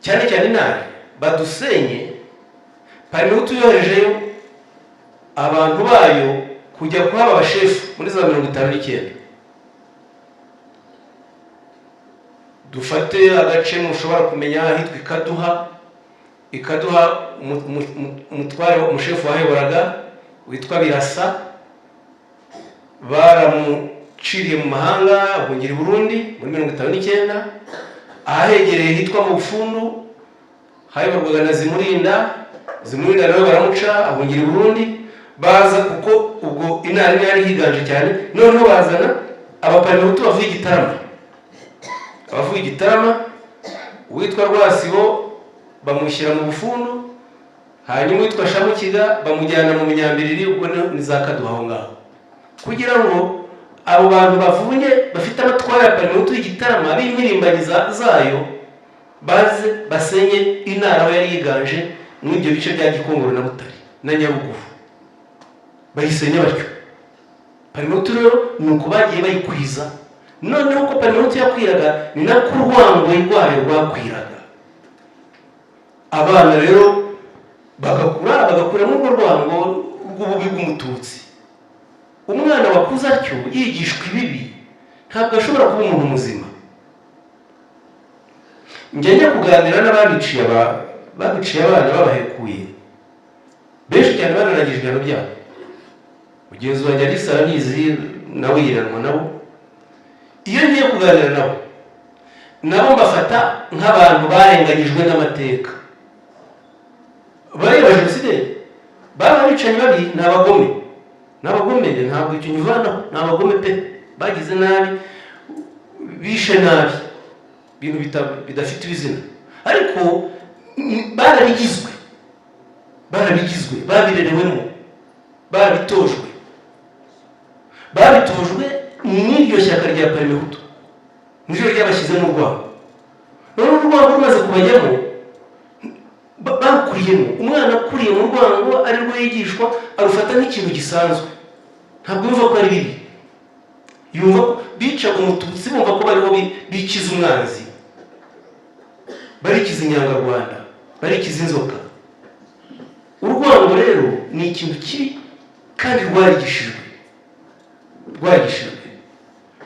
cyane cyane UNAR, badusenye, Parmehutu yoherejeyo abantu bayo kujya kuhaba abashefu muri za 59. Dufate agace mushobora kumenya ahitwa Ikaduha. Ikaduha, umutware, umushefu wahayoboraga witwa Birasa, baramuciriye mu mahanga, ahungira i Burundi muri 59. Ahahegereye hitwa mu Bufundu hayoborwaga na Zimurinda. Zimurinda nawe baramuca, ahungira i Burundi. Baza kuko ubwo UNAR niyo yari higanje cyane. Noneho bazana Abaparimehutu bavuye Igitarama. Abavuye Igitarama, uwitwa Rwasibo bamushyira mu Bufundu, hanyuma uwitwa Shamukiga bamujyana mu Munyambiriri, ubwo ni za Kaduha aho ngaho, kugira ngo abo bantu bavunye bafite amatwara ya Parmehutu y'Igitarama b'impirimbanyi zayo baze basenye UNAR aho yari yiganje muri ibyo bice bya Gikongoro na Butare na Nyaruguru, bayisenye batyo. Parmehutu rero ni uko bagiye bayikwiza. Noneho uko Parmehutu yakwiraga, ni nako urwango rwayo rwakwiraga. Abana rero bagakura muri urwo rwango rw'ububi bw'Umututsi. Umwana wakuze atyo yigishwa ibibi ntabwo ashobora kuba umuntu muzima. Njya kuganira n'ababiciye, babiciye abana, babahekuye, benshi cyane banarangije ibihano byabo. Mugenzi wanjye Alice arabizi, nawe yiranwa nabo. Iyo ngiye kuganira nabo mbafata nk'abantu barenganyijwe n'amateka. Bariya jenoside baba abicanyi babi, ni abagome, ni abagome, ntabwo icyo nyivanaho, ni abagome pe. Bagize nabi, bishe nabi, ibintu bidafite izina, ariko barabigizwe, barabigizwe, babirerewemo, babitojwe, babitojwe n'iryo shyaka rya Parmehutu, niryo ryabashyizemo urwango. Noneho urwango rumaze kubajyamo, bakuriyemo. Umwana akuriye mu rwango ari rwo yigishwa, arufata nk'ikintu gisanzwe, ntabwo yumva ko ari bibi. Yumva ko bicaga Umututsi, bumva ko bariho bikiza umwanzi, barikiza inyangarwanda, barikiza inzoka. Urwango rero ni ikintu kibi kandi rwarigishijwe, rwarigishijwe.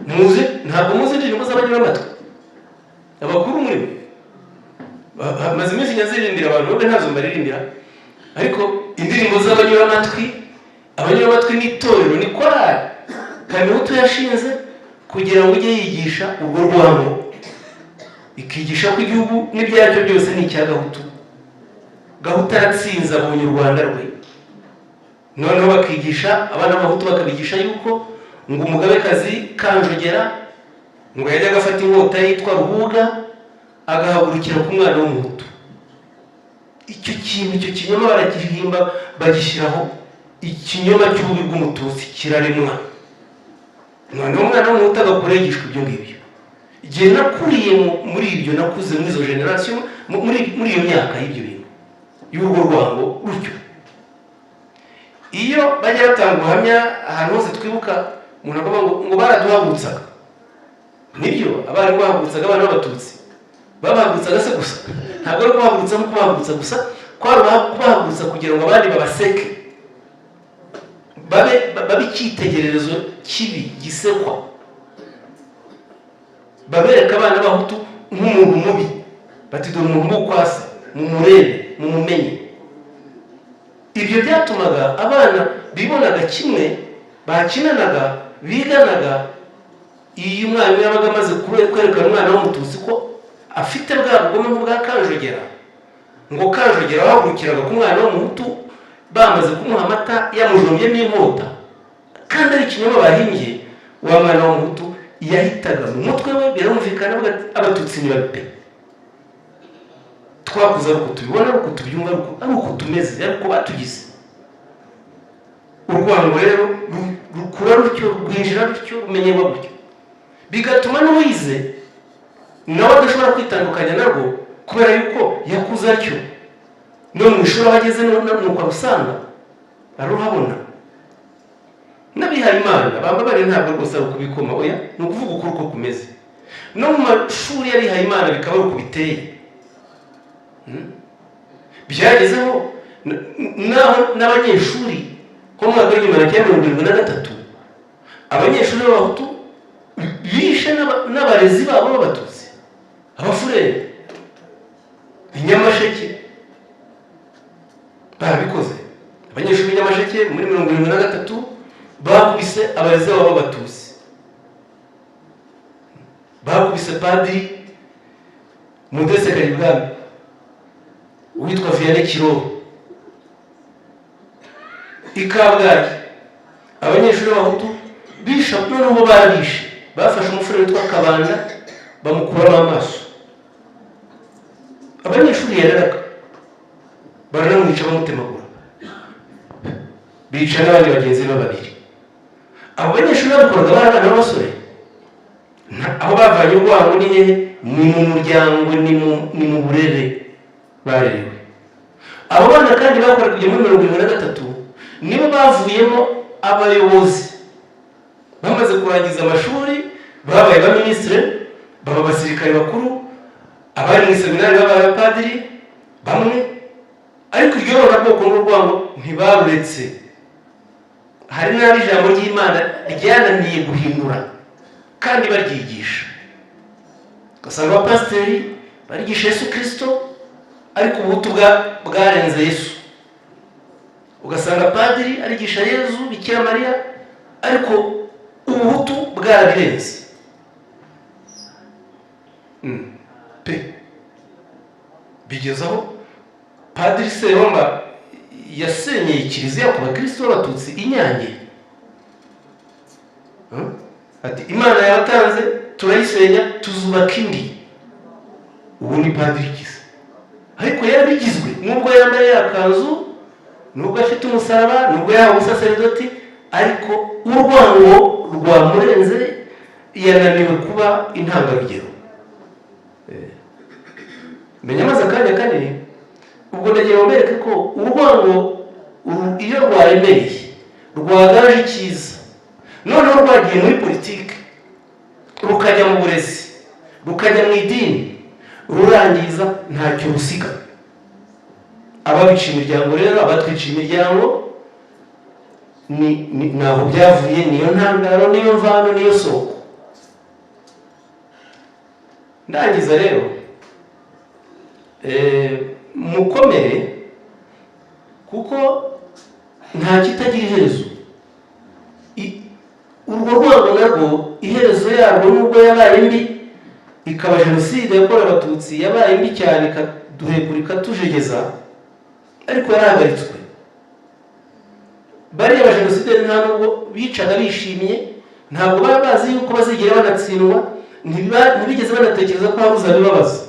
Muzi, ntabwo muzi indirimbo z'abanyuramatwi? Abakuru muri mwe, maze iminsi nyaziririmbira abantu bamwe, ntazo mbaririmbira, ariko indirimbo z'abanyuramatwi. Abanyuramatwi ni itorero, ni korali Parmehutu yashinze kugira ngo ujye yigisha urwo rwango, ikigisha ko igihugu n'ibyacyo byose ni icya Gahutu. Gahutu aratsinze, abonye u Rwanda rwe. Noneho bakigisha abana b'Abahutu, bakabigisha yuko ngo umugabekazi Kanjogera ngo yajyaga afata inkota yitwa Ruhuga, agahagurukira ku mwana w'Umuhutu. Icyo kintu, icyo kinyoma baragihimba, bagishyiraho ikinyoma cy'ububi bw'Umututsi, kiraremwa. Noneho umwana w'Umuhutu agakura yigishwa ibyo ngibyo. Igihe nakuriye muri ibyo, nakuze muri izo génération, muri iyo myaka y'ibyo bintu, y'urwo rwango rutyo. Iyo bajya batanga ubuhamya ahantu hose twibuka, umuntu akavuga ngo baraduhagurutsaga. Nibyo, abarimu bahagurutsaga abana b'Abatutsi. Babahagurutsaga se gusa? Ntabwo ari kubahagurutsa nko kubahagurutsa gusa, kwari kubahagurutsa kugira ngo abandi babaseke, babe icyitegererezo kibi gisekwa, babereka abana b'Abahutu nk'umuntu mubi, bati: "Dore umuntu w'ukwasa, mumurebe, mumumenye." Ibyo byatumaga abana bibonaga kimwe, bakinanaga, biganaga. Iyo umwarimu yabaga amaze kwerekana umwana w'Umututsi ko afite bwa bugome nk'ubwa Kanjogera, ngo Kanjogera wahagurukiraga ku mwana w'Umuhutu bamaze kumuha amata yamujombyemo inkota, kandi ari ikinyoma bahimbye, wa mwana w'Umuhutu yahitaga mu mutwe we birumvikana, avuga ati: "Abatutsi ni babi pe." Twakuze ari uko tubibona, ari uko tubyumva, ari uko tumeze, ari uko batugize. Urwango rero rukura rutyo, rwinjira rutyo, rumenyerwa gutyo, bigatuma n'uwize nawe adashobora kwitandukanya narwo, kubera yuko yakuze atyo. No mu ishuri aho ageze ni uko arusanga, aruhabona. N'abihaye Imana bambabare, ntabwo rwose ari ukubikoma, oya, ni ukuvuga ukuri uko kumeze. No mu mashuri y'abihaye Imana bikaba ari uko biteye. Byagezeho naho n'abanyeshuri, nko mu mwaka w'1973, abanyeshuri b'Abahutu bishe n'abarezi babo b'Abatutsi, abafurere i Nyamasheke barabikoze. Abanyeshuri b'i Nyamasheke muri 73 bakubise abarezi babo b'Abatutsi, bakubise padiri Modeste Karibwami, witwa Vianney Kirobo. I Kabgayi abanyeshuri b'Abahutu bisha, noneho bo barabishe, bafashe umufurere witwa Kabanda bamukuramo amaso, abanyeshuri yareraga, baranamwica, bamutemagura, bica n'abandi bagenzi be babiri. Abo banyeshuri babikoraga bari abana b'abasore. Aho bavanye urwango ni hehe? Ni mu muryango, ni mu burere barerewe. Abo bana kandi bakoraga ibyo muri 73 nibo bavuyemo abayobozi. Bamaze kurangiza amashuri babaye ba minisitiri, baba abasirikare bakuru, abari mu iseminari babaye abapadiri bamwe, ariko iryo ronabwoko n'urwango ntibaruretse. Hari n'abo ijambo ry'Imana ryananiye guhindura kandi baryigisha, ugasanga abapasiteri barigisha Yesu Kirisito, ariko Ubuhutu bwarenze Yesu. Ugasanga padiri arigisha Yezu, Bikira Mariya, ariko Ubuhutu bwarabirenze pe. Bigezaho Padiri Seromba yasenyeye kiliziya ku bakristo b'Abatutsi i Nyange. Ati: "Imana yabatanze, turayisenya, tuzubaka indi." Ubu ni padiri kiza, ariko yarabigizwe. Nubwo yambaye ya kanzu, nubwo afite umusaraba, nubwo yahawe ubusaseridoti, ariko urwango rwamurenze, yananiwe kuba intangarugero. Menya amaze akanya kanini. Ubwo ndagira ngo mbereke ko urwango iyo rwaremereye, rwagaje icyiza, noneho rwagiye muri politiki, rukajya mu burezi, rukajya mu idini, rurangiza, ntacyo rusiga. Ababica imiryango rero, abatwica imiryango, ni naho byavuye, niyo ntandaro, niyo mvano, niyo soko. Ndangiza rero, mukomere, kuko nta kitagira iherezo. Urwo rwango narwo iherezo yarwo, nubwo yabaye mbi, ikaba jenoside yakorewe Abatutsi, yabaye mbi cyane, ikaduhekura, ikatujegeza, ariko yarahagaritswe. Bariya bajenosideri nta nubwo bicaga bishimye, ntabwo baba bazi yuko bazigera banatsindwa, ntibigeze banatekereza ko hari uzabibabaza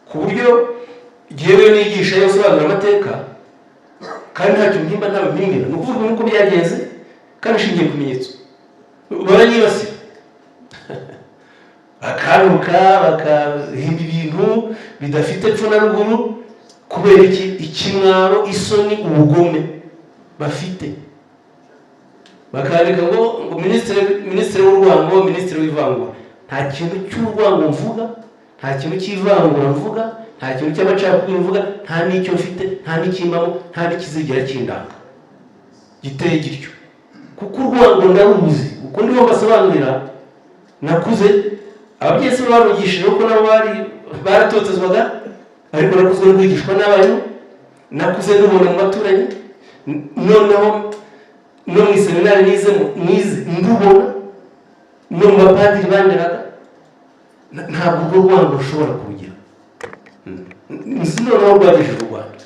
ku buryo Jyewe nigisha yo nsobanura amateka, kandi ntacyo mpimba, ntawe mpimbira, ni ukuvuga uko byagenze kandi nshingiye ku bimenyetso. Baranyibasira, bakantuka, bakahimba ibintu bidafite epfo na ruguru. Kubera iki? Ikimwaro, isoni, ubugome bafite. Bakandika ngo minisitiri w'urwango, minisitiri w'ivangura. Nta kintu cy'urwango mvuga, nta kintu cy'ivangura mvuga, nta kintu cy'amacakubiri mvuga, nta n'icyo mfite, nta n'ikimbamo, nta n'ikizigera kindanga giteye gityo, kuko urwango ndaruzi. Uko ndiho mbasobanurira, nakuze ababyeyi se barugishije, kuko nabo bari baratotezwaga, ariko nakuze rwigishwa n'abarimu, nakuze ndubona mu baturanyi, noneho no mu iseminari nizemo nize ndubona, no mu bapadiri banderaga. Ntabwo urwo rwango rushobora kurugira. Nzi noneho rwagejeje u Rwanda,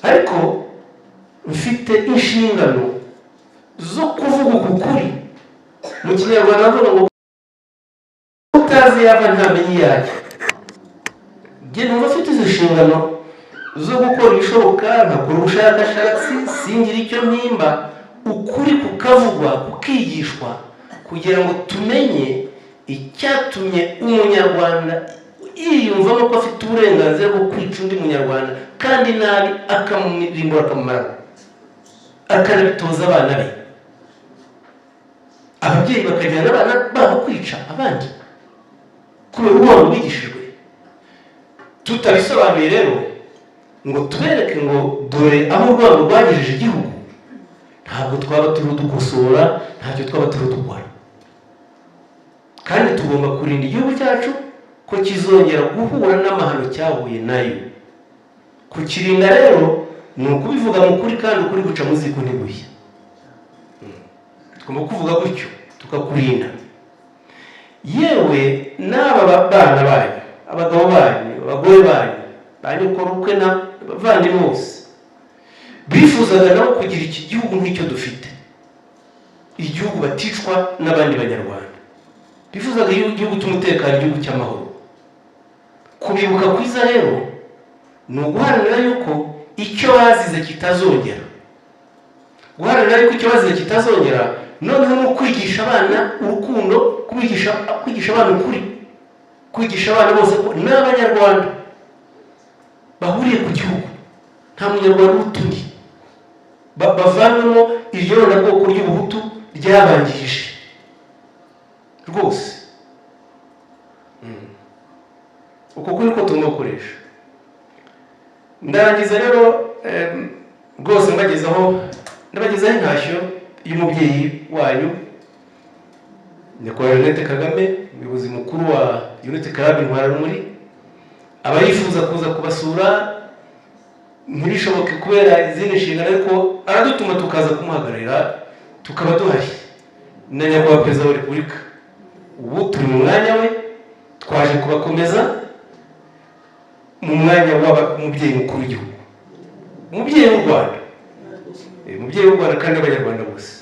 ariko mfite inshingano zo kuvuga uku kuri. Mu Kinyarwanda bavuga ngo utazi yava ntamenye iyo ajya. Njye numva afite izi nshingano zo gukora ibishoboka, nkakora ubushakashatsi, singira icyo mpimba, ukuri kukavugwa, kukigishwa, kugira ngo tumenye icyatumye Umunyarwanda yiyumvamo ko afite uburenganzira bwo kwica undi Munyarwanda, kandi nabi, akamurimbura, akamumaraho, akanabitoza abana be, ababyeyi bakajyana abana babo kwica abandi kubera urwango bigishijwe. Tutabisobanuye rero ngo tubereke ngo dore aho urwango rwagejeje igihugu, ntabwo twaba turiho dukosora, ntacyo twaba turiho dukora. Kandi tugomba kurinda igihugu cyacu ko kizongera guhura n'amahano cyahuye nayo. Kukirinda rero ni ukubivuga mu kuri, kandi ukuri guca mu ziko ntigushya. Tugomba kuvuga gutyo tukakurinda. Yewe n'aba bana banyu, abagabo banyu, abagore banyu, ba nyokorukwe n'abavandimwe bose bifuzaga nabo kugira iki gihugu nk'icyo dufite, igihugu baticwa n'abandi Banyarwanda, bifuzaga igihugu cy'umutekano, igihugu cy'amahoro. Kubibuka kwiza rero ni uguharanira yuko icyo bazize kitazongera, guharanira yuko icyo bazize kitazongera. Noneho ni ukwigisha abana urukundo, kwigisha abana ukuri, kwigisha abana bose ko ni Abanyarwanda bahuriye ku gihugu, nta Munyarwanda uruta undi. Bavanemo iryo ronabwoko ry'ubuhutu ryabangije rwose. Uko kuri ko tugomba gukoresha. Ndarangiza rero, rwose mbagezaho, ndabagezaho intashyo y'umubyeyi wanyu, Nyakubahwa Jeannette Kagame, umuyobozi mukuru wa Unity Club Intwararumuri. Aba yifuza kuza kubasura ntibishoboke kubera izindi nshingano, ariko aradutuma tukaza kumuhagararira, tukaba duhari na Nyakubahwa Perezida wa Repubulika. Ubu turi mu mwanya we, twaje kubakomeza mu mwanya w'umubyeyi mukuru w'igihugu, umubyeyi w'u Rwanda, umubyeyi w'u Rwanda kandi n'Abanyarwanda bose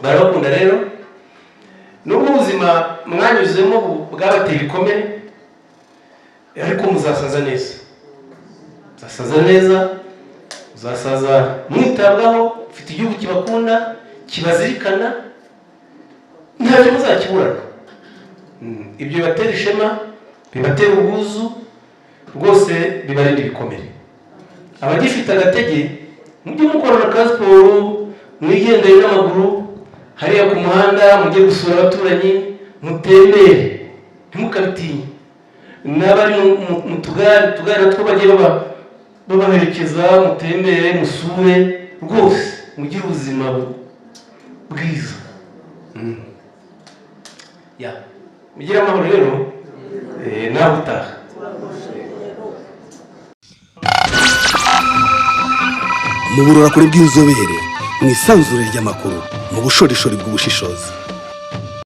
barabakunda. Rero nubwo ubuzima mwanyuzemo bwabateye ibikomere, ariko muzasaza neza, muzasaza neza, muzasaza mwitabwaho, mufite igihugu kibakunda, kibazirikana, ntacyo muzakiburana. Ibyo bibatera ishema, bibatera ubwuzu rwose, bibarinda ibikomere. Abagifite agatege, mujye mukorana ka siporo, mwigendere n'amaguru hariya ku muhanda, mujye gusura abaturanyi, mutembere, ntimukabitinye. N'abari mu tugare natwo bajye babaherekeza, mutembere, musure rwose, mugire ubuzima bwiza. Ya, mugire amahoro rero, nawe utaha. Mu burorakure bw'inzobere mu isanzure ry'amakuru, mu bushorishori bw'ubushishozi.